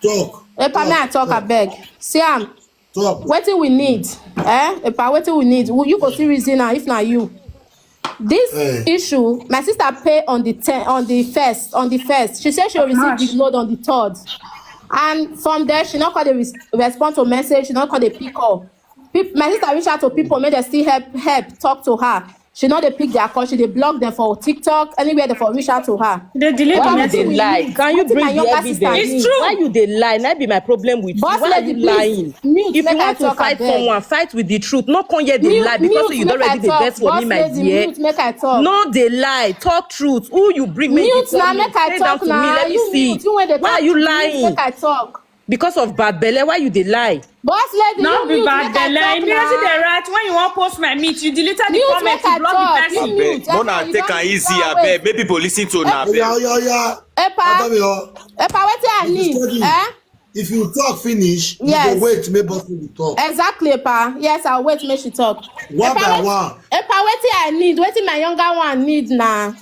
talk. Epa, may I talk? Abeg. See am. Talk. Wetin we need, eh? Epa, wetin we need? You go see reason now if na you. This Eh. Issue, my sister pay on the ten, on the first, on the first. She said she will receive March. The load on the third, and from there she not call the res- respond to message. She not call the pick up. Peop- my sister reach out to people, make they still help help talk to her. She not dey pick their call. She dey block them for TikTok, anywhere they for reach out to her. They delete Why the you message. Dey lie? Can you Wetin bring my the younger sister evidence? Need? It's true. Why you dey lie? That be my problem with you. Boss Why are lady, you please, lying? Mute, If you make I want to talk, fight abeg. Someone, fight with the truth. Not come here dey Mute, lie because mute, you make don't already I dey talk. Vex for me, Boss my lady, dear. Mute, make I talk. No dey lie, talk truth. Who you bring me Mute before na, me? make I Say talk that to me, na. let me You see. mute, you wey dey Why talk, are you mute, lying? Make I talk. Because of bad belle, why you dey lie? Boss lady, No you be mute, bad make I belle. talk Immediately na. They write when you want post my meat, you delete the Mute, comment, make you I block talk. The person. You mute. Abeg, Mona, take am easy, abeg. Make people listen to una, Oh, yeah, abeg. yeah, yeah. Epa, Adamio, Epa, wetin I Missus need? Kevin, Eh? If you talk finish, Yes. You go wait, make boss lady talk. Exactly, Epa. Yes, I'll wait, make she talk. One Epa, by wait- one. Epa, wetin I need? Wetin my younger one need na?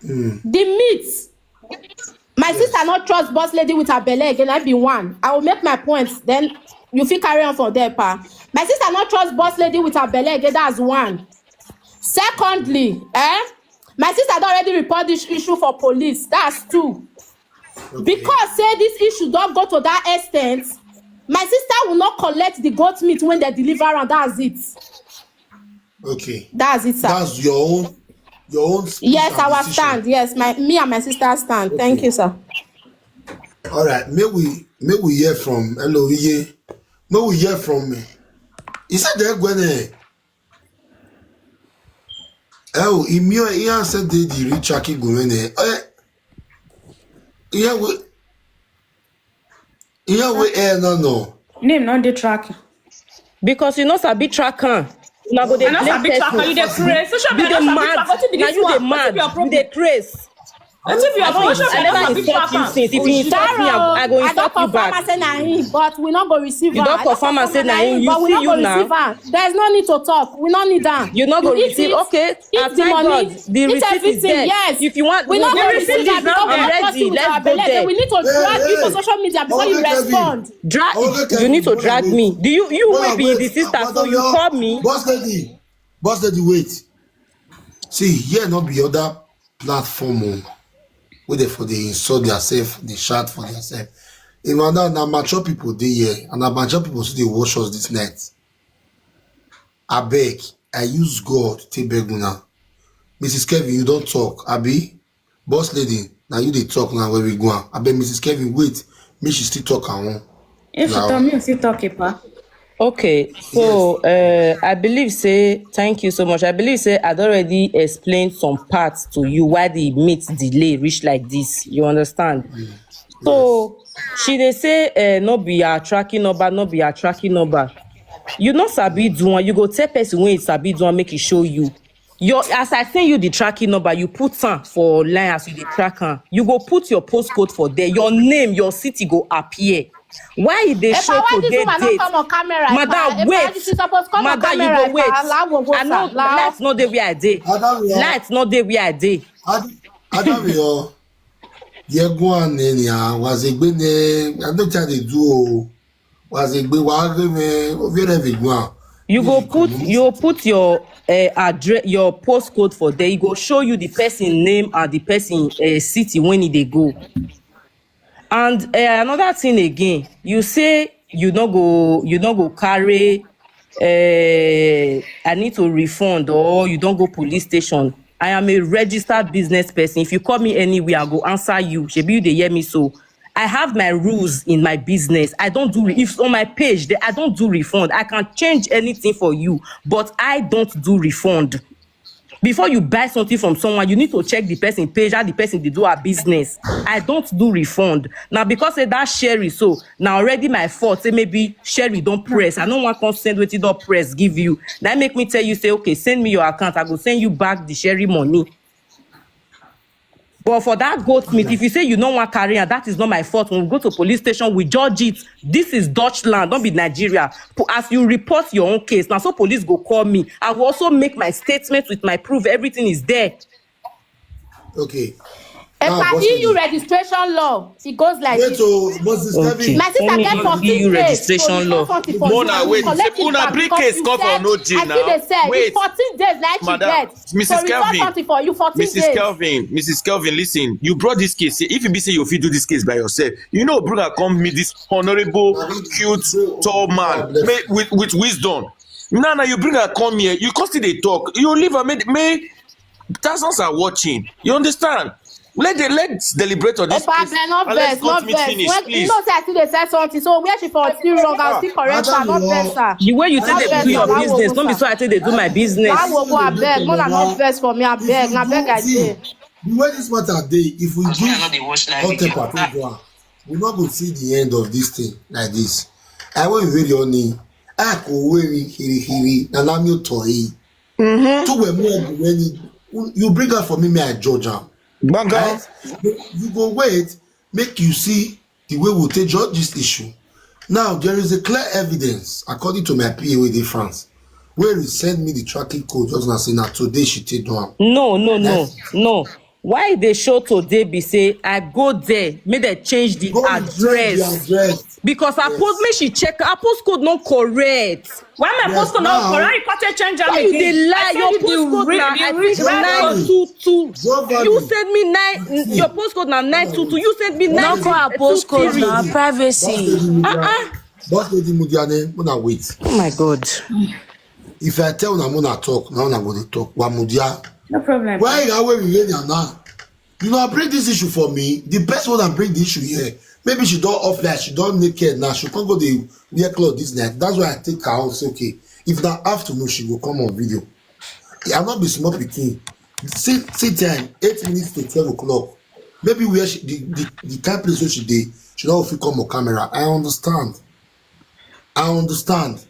The meat. My sister not trust boss lady with her belle again. I be one. I will make my points. Then you fit carry on from there, pa. My sister not trust boss lady with her belle again. That's one. Secondly, eh, my sister don already report this issue for police. That's two. Because say this issue don go to that extent, my sister will not collect the goat meat when they deliver am. That's it. Okay. That's it, sir. That's your own, your own. Yes, Our decision. Stand. Yes, my me and my sister stand. Okay. Thank you, sir. All right. May we may we hear from Hello Iye. May we hear from me. He said they're going to. Oh, he me he said they the rich Aki going to. Eh, yeah, we. Yeah, we air no no. Name not the track. Because you know sabi track am. Una go dey blame person. You dey craze. Social media no sabi track. Wetin be this one? Wetin be your problem? You dey mad. You dey craze. Wetin be your problem? I never insult you since. If you insult me, I go insult you back. I don confirm am say na him, but we no go receive am. You don confirm am say na him. You see you now. There is no need to talk. We no need am. You no go receive. Okay. If the money, the receipt is there. Yes. If you want, we no go receive am because we no trust you with our belle. We need to drag you for social media before you respond. Drag you need to drag me. Do you you will be the sister, so you call me? Boss lady, boss lady, wait. See, here not be other platform. Oh. Where they for they insult themselves, they shout for themselves. If I now mature people they here, and na mature people so they watch us this night. I beg, I use God to beg una. Missus Kevin, you don't talk, Abi. Boss lady, now you dey talk now where we go. I bet Missus Kevin wait, me she still talk her own. If she tell me, she talk it, pa. Okay, so uh, I believe say thank you so much. I believe say I'd already explained some parts to you why the meat delay reach like this. You understand? Mm. So she dey say uh, no be her tracking number, no be her tracking number. You no sabi do one. You go tell person when you sabi do one, make e show you. Your, as I send you the tracking number, you put am for line as you dey track am. You go put your postcode for there. Your name, your city go appear. Why e dey show today date? Madam, wait. Madam, you go wait. I know light no dey where I dey. Light no dey where I dey. Adamiyo, the go on anyhow. Was a good name. I don't tell the duo. Was a good one. Very good one. You go put, you put your uh, address, your postcode for there. E go show you the person name and the person uh, city when e dey go. And uh, another thing again, you say you no go, you no go carry. Uh, I need to refund, or you don go police station. I am a registered business person. If you call me anywhere, I go answer you. Shebi you dey hear me so. I have my rules in my business. I don't do re- if on my page, they, I don't do refund. I can change anything for you, but I don't do refund. Before you buy something from someone, you need to check the person page, how the person dey do her business. I don't do refund. Now because say that Sherry, so now already my fault. Say maybe Sherry don press. I no wan come send wetin don press give you. That make me tell you say, okay, send me your account. I go send you back the Sherry money. But for that goat meat, if you say you no wan carry am, that is not my fault. When we go to police station, we judge it. This is Dutchland, don't be Nigeria. Po- As you report your own case, now so police go call me. I will also make my statement with my proof. Everything is there. Okay. Epa, E U registration law, it goes like this. Moses Kevin. My sister get fourteen days to report something for you. Una wait. Una bring case come for no jail now. Wait. Fourteen days like she get. Missus Kelvin, Missus Kelvin, Missus Kelvin, listen. You brought this case. If you be say you fit do this case by yourself, you know, bring her come meet this honorable, cute, tall man with, with wisdom. Now, now you bring her come here. You come still dey talk. You leave her. Make, make thousands are watching. You understand? Let the let's deliberate on this. Epa, abeg, no vex, no vex. When you know say I still dey sell something, so where she for still wrong, I still correct her, no vex her. The way you take dey do your business, no be so I take dey do my business. That woman, abeg, una no vex for me, abeg, na beg I dey. The way this matter dey, if we give hot temper to go, we no go see the end of this thing like this. I will really only. I go worry, hiri hiri, na na mi o toy. To we more when you bring her for me, may I judge am. Gbanga. You go wait, make you see the way we take judge this issue. Now there is a clear evidence, according to my P A wey dey France, where he send me the tracking code just now say na today she take do am. No, no, no, no. Why e dey show today be say I go there, make dem change the address. Because her post, make she check, her postcode no correct. Why my postcode no correct? Why you dey lie? Your postcode na, I think, nine two two. You send me nine. Your postcode na nine two two. You send me nine two three. Not for her postcode, na her privacy. Boss lady Mudiane, una wait. Oh my God. If I tell una, una talk, now una go dey talk. Wa Mudia. No problem. Why you always relate now? You know, I bring this issue for me. The best one I bring the issue here. Maybe she don't off light, she don't naked now. She can't go the wear cloth this night. That's why I take her out. Say, okay, if that afternoon she will come on video. I not be small pikin. See, see time, eight minutes to twelve o'clock. Maybe where she, the, the, the kind place where she dey, she don't fit come on camera. I understand. I understand.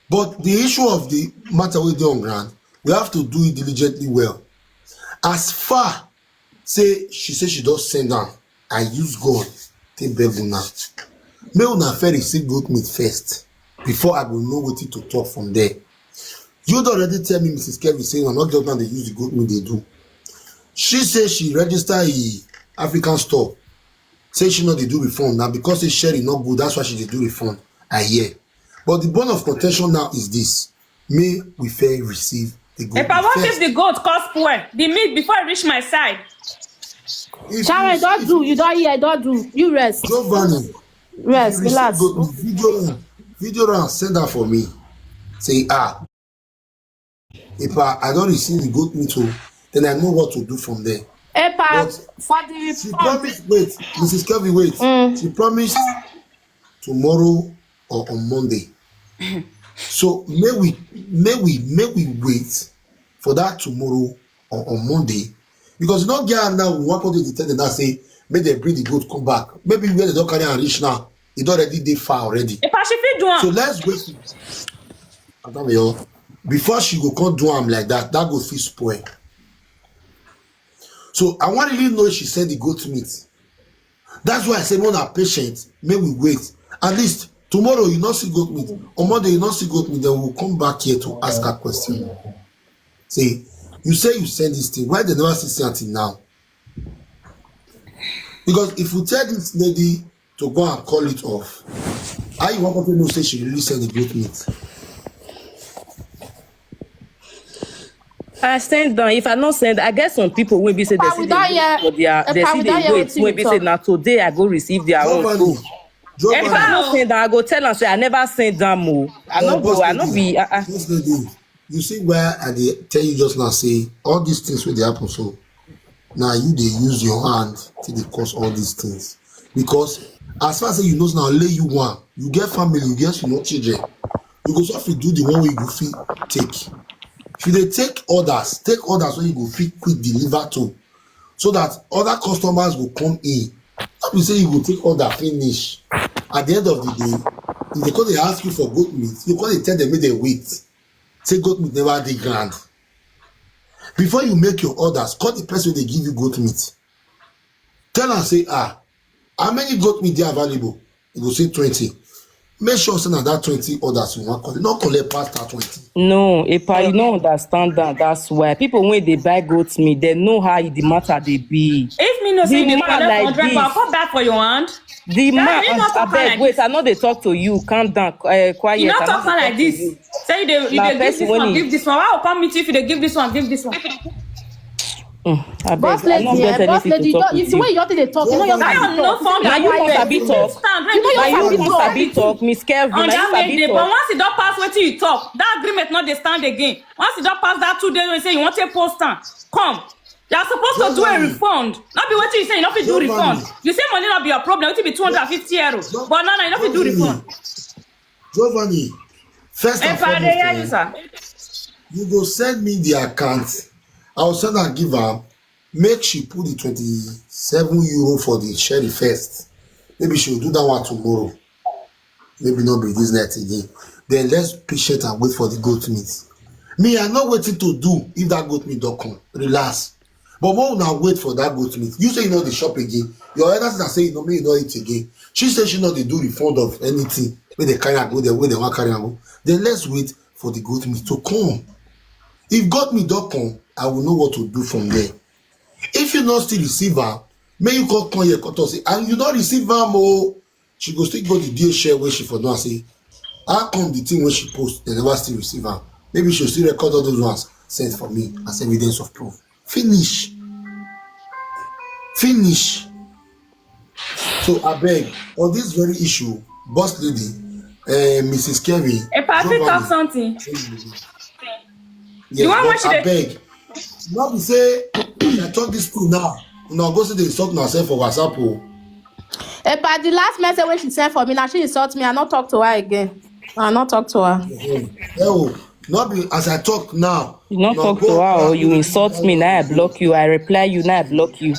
But the issue of the matter wey dey on ground, we have to do it diligently well. As far say she say she don send am, I use God take beg una. Make una first receive goat meat first before I go know wetin to talk from there. You don already tell me, Missus Kevin, say una no get una dey use the goat meat dey do. She say she register e African store. Say she no dey do refund. Na because say Sherry no good, that's why she dey do refund. I hear. But the bone of contention now is this. May we fair receive the goat. Epa, what if the goat come spoil the meat before e reach my side? Sharon, don't do. You don't hear. Don't do. You rest. Giovanni, rest. Relax. Video, video round. Send that for me. Say, ah, Epa, I don't receive the goat meat. Oh, then I know what to do from there. Epa, but for the she promised. Wait, Missus Kelvin, wait. Mm. She promised tomorrow or on Monday. So may we may we may we wait for that tomorrow or on Monday, because you no get am now. We wan come dey tell them now say make dem bring the goat come back. Maybe where they don carry am reach now, e don already dey far already. Epa, she fit do am. So let's wait. Adamiyo. Before she go come do am like that, that goat fit spoil. So I wan really know if she sell the goat meat. That's why I say, when are patient, may we wait. At least tomorrow you not see goat meat, on Monday you not see goat meat, then we'll come back here to ask her question. Say, you say you send this thing, why they never see, see until now? Because if you tell this lady to go and call it off, how you want to know say she really send the goat meat? I send down. If I not send, I get some people will be say they see the wait for their, they see the wait will be say now today I go receive their own. If I not send down, I go tell and say I never send down more. I not go. I not be. Uh, uh. You see why I dey tell you just now say all these things wey dey happen so, now you dey use your hand to dey cause all these things, because as far as say you know now, lay you one, you get family, you get small children, you go suffer do the one way you go fit take. If you dey take orders, take orders when you go fit quick deliver to, so that other customers go come in. Not be say you go take order finish. At the end of the day, if they come dey ask you for goat meat, you come dey tell them make they wait. Say goat meat never dey ground. Before you make your orders, call the person they give you goat meat. Tell am say, ah, how many goat meat dey available? You go say twenty. Make sure say na that twenty orders you wan collect. No collect pass that twenty. No, Epa, you no understand that. That's why people when they buy goat meat, they know how the matter they be. If me no say you dey collect hundred pound, come back for your hand. The man, abeg, wait, I know they talk to you. Calm down, uh, quiet. You not talk like this. Say you dey, you dey give this one, give this one. Why I come meet you if you dey give this one, give this one? Mm, boss lady, eh, boss lady, you don't, you see when you don't dey talk, you know your sabi talk. Now you must sabi talk. Now you must sabi talk, Miss Kelvin. Now you sabi talk. But once you don't pass wetin you talk, that agreement not dey stand again. Once you don't pass that two days, you say you want to post am, come. You are supposed to do a refund. Not be wetin you say you no fit do refund. You say money not be your problem. Wetin be two hundred and fifty euro. But now, now you no fit do refund. Giovanni, first and foremost, eh, you go send me the account. I will send and give her. Make she put the twenty-seven euro for the sherry first. Maybe she will do that one tomorrow. Maybe not be this night again. Then let's patient and wait for the goat meat. Me, I know wetin to do if that goat meat don't come. Relax. But more now wait for that goat meat. You say you know the shop again. Your elders are saying you know me, you know it again. She said she know they do refund of anything. When they carry and go there, when they want carry and go. Then let's wait for the goat meat to come. If goat meat don't come, I will know what to do from there. If you not still receive her, may you call, call your cut say, and you not receive her more. She go still go the D H L where she for now say, how come the thing when she post, they never still receive her? Maybe she'll still record all those ones sent for me as evidence of proof. Finish. Finish. So I beg, on this very issue, boss lady, uh, Missus Kevin, if I fit talk something. Yes, but I beg. Not be say I talk this through now. Una go see the insult myself for WhatsApp. Oh. Epa, the last message when she sent for me, now she insult me. I not talk to her again. I not talk to her. Oh, not be as I talk now. You not talk to her or you insult me, now I block you. I reply you, now I block you.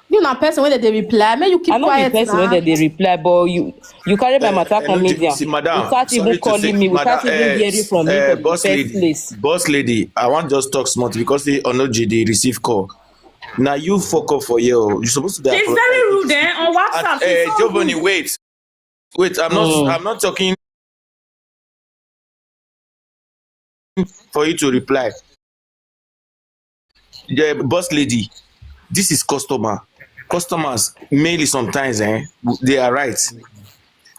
You na person wey dey reply, make you keep quiet. I no be person wey dey reply, but you you carry my matter come media without even calling me, without even hearing from me for the first place. Boss lady, I wan just talk small because say Onoji dey receive call. Now you fuck up for here. You supposed to. She's very rude, eh? On WhatsApp. Uh, Giovanni, wait, wait. I'm not. Mm. I'm not talking for you to reply. The boss lady, this is customer. Customers mainly sometimes, eh, they are right.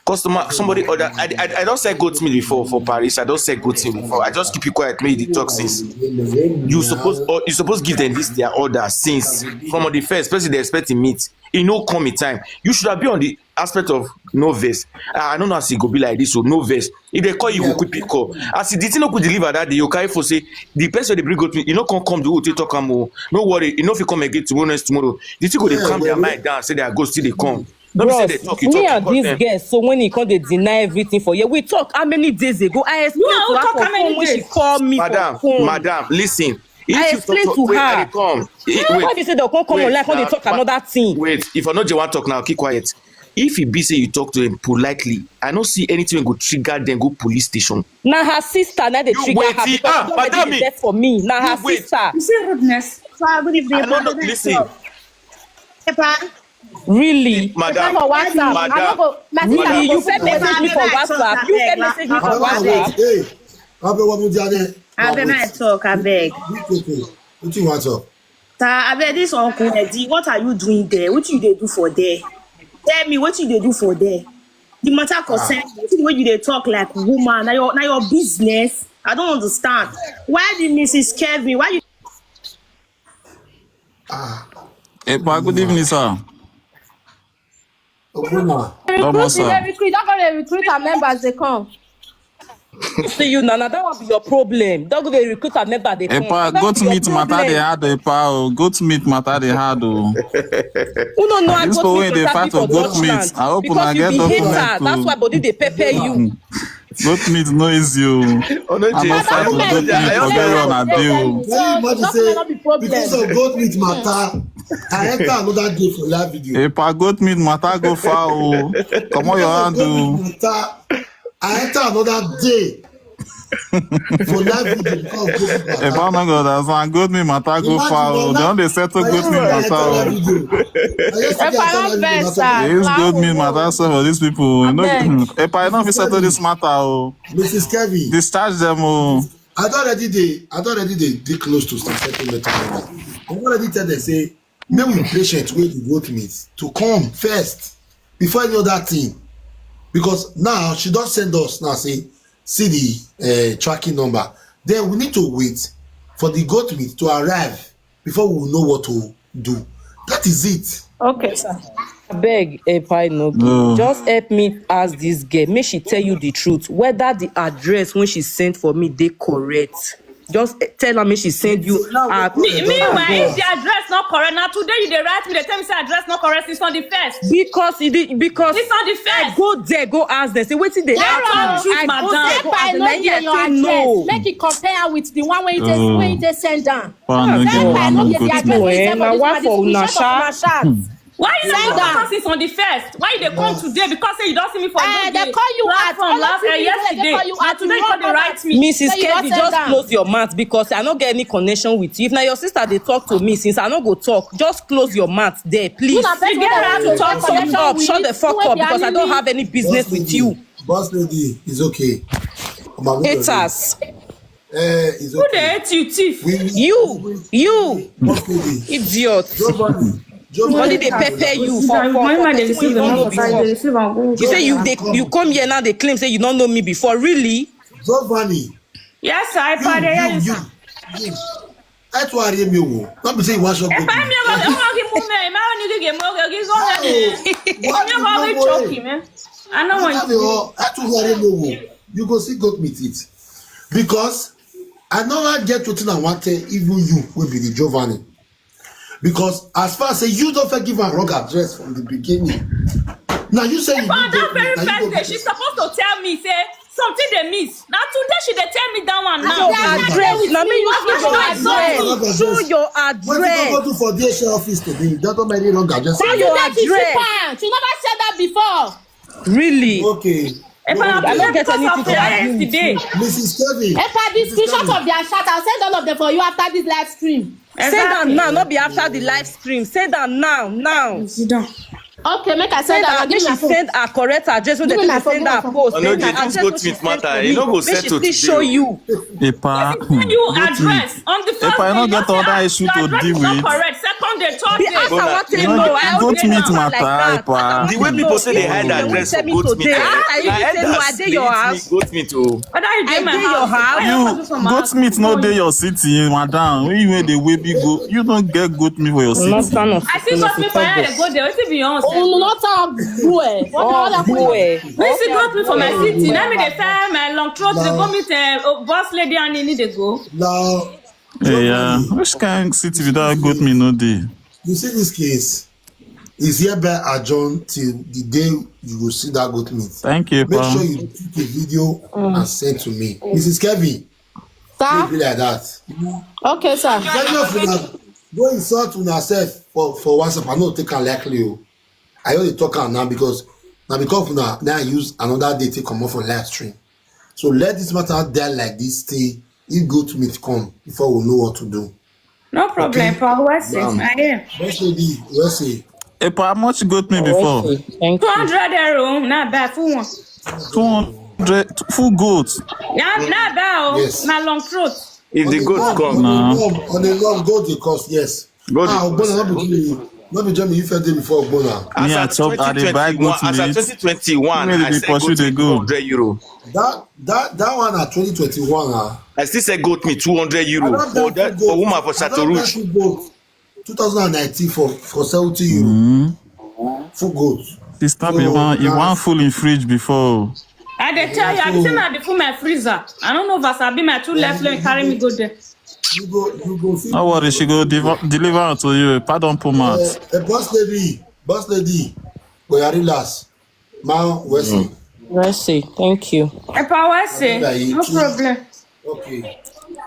Customer, somebody order. I, I, I don't sell goat meat before for Paris. I don't sell goat meat before. I just keep you quiet, make the talk since. You suppose or you suppose give them this their order since from the first person they expecting meat. E no come in time. You should have been on the aspect of no vex. Ah, I don't know as e go be like this, so no vex. If they call you, go quick pick call. As the thing no go deliver that day, you carry for say the person they bring go to, you know, come come the whole thing talk am. Oh, no worry, you know if you come again tomorrow, next tomorrow, the thing go they calm their mind down, say their ghost still they come. Not be say they talk, you me talk, and this girl, so when he come, they deny everything for you. We talk how many days ago? I explained to her for phone when she call me. Madam, madam, listen. I explained to her. Why you say they come come online, come they talk another thing? Wait, if I know you want talk now, keep quiet. If e be say you talk to them politely, I no see anything wey go trigger them go police station. Na her sister na dey You trigger wait, her because ah, she don already madam, dey vex for me. Na her wait. Sister. You see rudeness. So I believe they I no know. Listen. Really? Madam, for WhatsApp. Madam, I no go. Really? You fit message me for WhatsApp. You fit message me for WhatsApp. Hey, abeg, what you dey? Abeg, I talk. Abeg. Wetin you wan talk? Sir, abeg, this uncle Eddie, what are you doing there? What you dey do for there? Tell me what you dey do for there. The matter concern you. Wetin wey you dey talk like woman? Na your na your business. I don't understand. Why the Missus Kevin? Why you? Ah. Epa, good evening, sir. Ogbonna. Come on, sir. Recruit, don't go dey recruit our members. They come. See you, Nana. That one be your problem. Don't go dey recruit our member. They come. Epa, goat meat matter they hard, Epa. Oh, goat meat matter they hard. Oh, who no know? This people wey dey fight for goat meat. I hope una get document. That's why body dey pepper you. Goat meat no easy o. Oh no, Jay. I must have to goat meat for get on a day o. Can you imagine say because of goat meat matter, I enter another day for that video. Epa, goat meat matter go far o. Comot your hand o. I enter another day for that video because of goat meat matter. Epa no go understand. Goat meat matter go far o. They don dey settle goat meat matter o. Epa no vex, sir. This goat meat matter so for these people. You know, Epa, you no fit settle this matter o. Missus Kevin. Discharge them o. I don already dey, I don already dey, dey close to start settlement. I don already tell them say make we patient, wait the goat meat to come first before any other thing, because now she don send us now say see the uh, tracking number. Then we need to wait for the goat meat to arrive before we know what to do. That is it. Okay, sir. Abeg, Epa Inobi, no. Just help me ask this girl. Make she tell you the truth. Whether the address when she sent for me, they correct. Just eh, tell her make she send you her. Me, meanwhile, if the address not correct, now today you dey write me, they tell me say address not correct. It's on the first. Because it is, because it's on the first. I go there, go ask them. Say wait till they. That's all truth, madam. Epa Inobi, your address. Make it compare with the one when you just when you just send down. Why you not go focus on the first? Why you dey come today? Because say you don't see me for uh, they call you at from last uh, yesterday. Na today you come dey write me. Missus Kevin, just close your mouth because I no get any connection with you. If na your sister dey talk to me, since I no go talk, just close your mouth there, please. You get right to talk to me. Shut the fuck up because I don't have any business with you. Boss lady, it's okay. Haters. Eh, it's okay. Who dey hate you, thief? You, you, idiot. Money dey pepper you for for for person wey you no know before. You say you dey you come here now dey claim say you no know me before, really? Giovanni. Yes, I father. Yes, sir. Ẹ tún wá rí mi wò. Not be say you wan shock me. Ẹ bá mi ọmọ ọmọ kí mú mi ẹ̀ máa ní gígé mọ́ ọ̀gá gígé ọ̀gá mi. Wọ́n ní ọmọ mi choke mi. I no want you. Ẹ tún wá rí mi wò. You go see goat meat eat. Because I never get wetin I wan tell even you wey be the Giovanni. Because as far as say you don fit give am wrong address from the beginning. Now you say you need that very first day, she's supposed to tell me say something dey miss. Na today she dey tell me that one now. Your address, na me you show your address. Show your address. Wetin you go do for D H L office today? You don tell me wrong address. Show your address. She never said that before. Really? Okay. If I don't get anything to add today. Missus Kevin. If I this screenshot of their chat, I'll send all of them for you after this live stream. Send them now, not be after the live stream. Send them now, now. Sit down. Okay, make I send them. Make she send her correct address. Make she send her post. No, they just go to matter. You no go settle today. Show you. Epa, you address on the first. Epa, I no get other issue to deal with. Correct. Second day, third day. As I want to know, I don't meet matter. Epa, the way people say they hide address for goat meat. I dey your house. Goat meat o. Whether you dey my house. You goat meat no dey your city, madam. When you wey dey wey big go, you don't get goat meat for your city. I see goat meat for here. Go there. Wetin be your own? Oh, not a boy. What the other boy? This is goat meat for my city. Let me dey fire my long throat. They go meet uh, boss lady and they need to go. Now, yeah, which kind of city without goat meat no dey? You see this case is hereby adjourned till the day you will see that goat meat. Thank you. Make sure you take a video mm. and send to me. Mm. Missus Kevin, sir? Be like that. Okay, sir. Go insult on herself for, for WhatsApp. I know take her likely. Oh. I only talk am now because now because of now, now I use another day to come off for live stream. So let this matter out there like this. Stay if goat meat come before we know what to do. No problem, Okay. Paul Wesson. Ma'am. I am. Boss lady, let's see. Epa, how much goat meat before? Okay, thank you. Two hundred euro. Now buy full one. Two hundred full goat. Now, now buy. Oh, Yes. Now long throat. If the goat come, On Nah. a long, on a long goat, they cost yes. Goat Ah, dey Ogbona, not be me. Not be Jeremy. You first day before Ogbona. Me, as I at chop, I dey buy goat twenty twenty-one, as at meat. twenty twenty-one, Where I they sell pursue goat the meat goat? Two hundred euro. That that that one at twenty twenty-one. Ah, I still sell goat meat two hundred euro I don't for buy that goat. for woman for I Chateau don't buy Rouge. full goat. Two thousand and nineteen for for seventy euro. Mm. Full goat. Sister, be So, one, you now- one full in fridge before. I dey tell you, I be say na be full my freezer. I don't know if I sabi my two left leg carry me go there. You go, you go. Feel, No worry, she go deliver, deliver am to you. Pardon, poor mouth. Uh, uh, boss lady, boss lady, go ya relax. Ma, Wesley. Mercy, thank you. Epa Wesson. Yeah, you No too. Problem. Okay.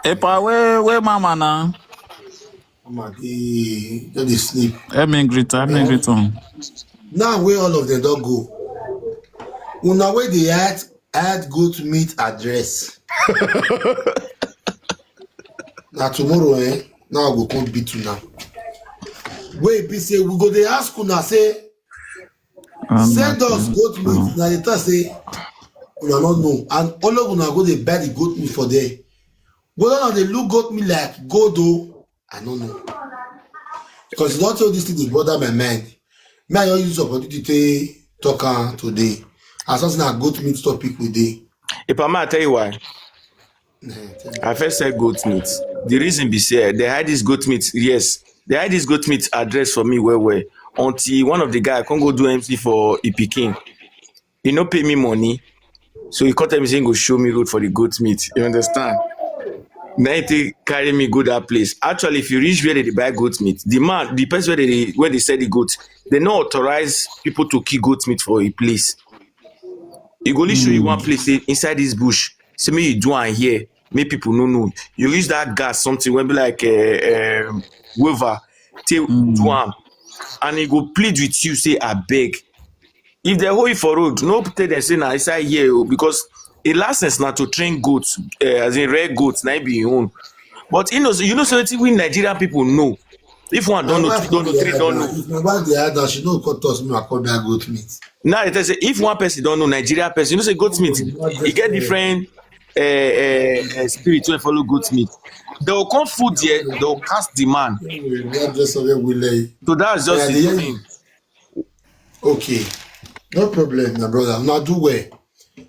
Epa, where where mama now? Mama, they don't they sleep. Help me greet, help me greet on. Now where all of them don't go. Una where they had had goat meat address. Now tomorrow, eh? Now I go come beat you now. Wait, be say we go. They ask una say send us goat meat. Now they tell say una not know, and all of una go they buy the goat meat for there. But now they look goat meat like gold though. I don't know because you don't tell this thing they bother my mind. Me I just use opportunity to talk am today. As something na goat meat topic we dey. Epa, ma, I tell you why. Eh, tell me. I first sell goat meat. The reason be say they hide this goat meat. Yes, they hide this goat meat address for me well well. Until one of the guy come go do M C for Ipikin. He no pay me money, so he come tell me say he go show me road for the goat meat. You understand? Now he take carry me go that place. Actually, if you reach where they dey buy goat meat, the man, the person where they where they sell the goat, they no authorize people to kill goat meat for a place. He go only show you one place say inside this bush. Say me you do am here, make people no know. You use that gas something wey be like uh, um, waver, take do am, and he go plead with you say I beg. If they hold you for road, no tell them say na inside here o, because a license na to train goats, uh, as in rare goats, na im be im own. But you know, you know, say wetin we Nigerian people know. If one don't know, two don't know, three don't know. If my wife dey hide, she no come talk me I come buy goat meat. Now they tell say if one person don't know, Nigerian person, you know say goat meat, e get different uh, uh, uh, spirit wey follow goat meat. They will come food there, they will cast the man. Anyway, we have just something we lay. So that's just Yeah, the the- thing. Okay, no problem, my brother. Now do well.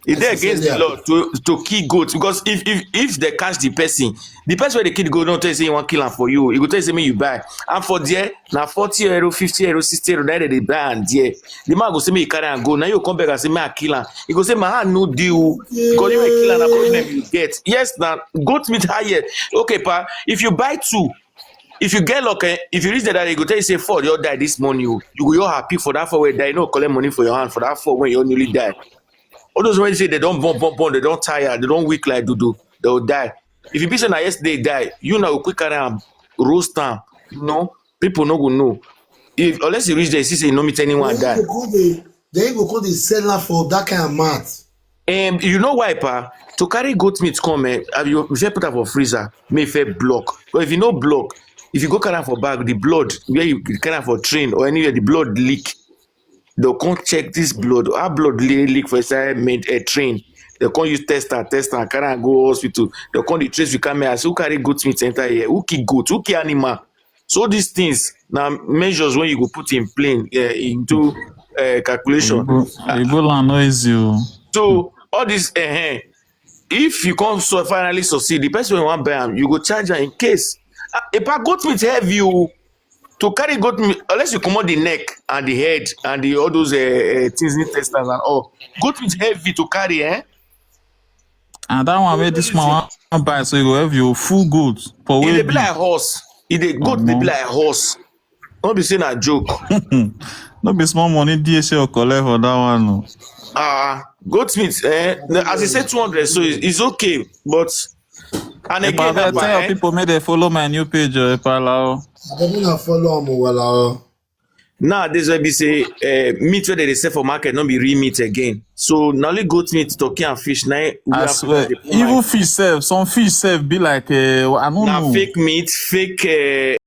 E dey I against the sincerely law to to kill goat, because if if if they catch the person, the person wey dey kill the goat don tell you say he wan kill am for you. He go tell you say make you buy. And for there, na forty euro, fifty euro, sixty euro, that dey buy am there. The man go say make you carry am go. Now you come back and say make I kill am. He go say my hand no dey o, because you wey kill am na problem you get. Yes, na goat meat higher. Okay, pa, if you buy two, if you get luck, eh, if you reach there, that he go tell you say four, you die this morning o. You go, you happy for that four wey die. You no collect money for your hand for that four when you newly die. All those wey say they don't born, born, born, they don't tire, they don't weak like dodo, they will die. If you be say na yesterday die, you now quick carry am, roast am. No, people no go know. If unless you reach there, you see say you no meet anyone Then die. you go come dey, then you go come dey sell am for that kind of amount. Um, you know why, pa? To carry goat meat come, eh, have you, you fit put am for freezer, make e first block. But if you no block, if you go carry am for bag, the blood where you carry am for train or anywhere, the blood leak. They'll come check this blood. How blood le- leak for inside main uh, train? They'll come use test and test and carry and go hospital. They'll come the trace with camera. So who carry goat meat enter here? Who kill goat? Who kill animal? So these things now measures when you go put in plane uh, into uh, calculation. Igbo, Igbo land no easy o. So all this, uh, if you come so finally succeed, the person wey wan buy am, you go charge am in case. Uh, epa, goat meat heavy o. To carry goat meat, unless you comot the neck and the head and the all those uh, uh, things, intestines and all. Goat meat heavy to carry, eh? And that one where this man wan buy, so you go have your full goat for E dey way be like horse. E dey goat dey be Omo. Like horse. No be say na joke. No be small money D S L collect for that one. No. Ah, goat meat. Eh, na- as you say two hundred, so it's, it's okay. But and Epa, again, na abeg, tell eh, your people make they follow my new page, uh, Epa Lao. I don't know follow am well. Uh, Nowadays, wey be say uh, meat wey dem dey sell for market no be real meat again. So na only goat meat, turkey and fish na im we I Africans swear, dey put even mind. Fish sef, some fish sef be like uh, I don't Na know. Fake meat, fake uh,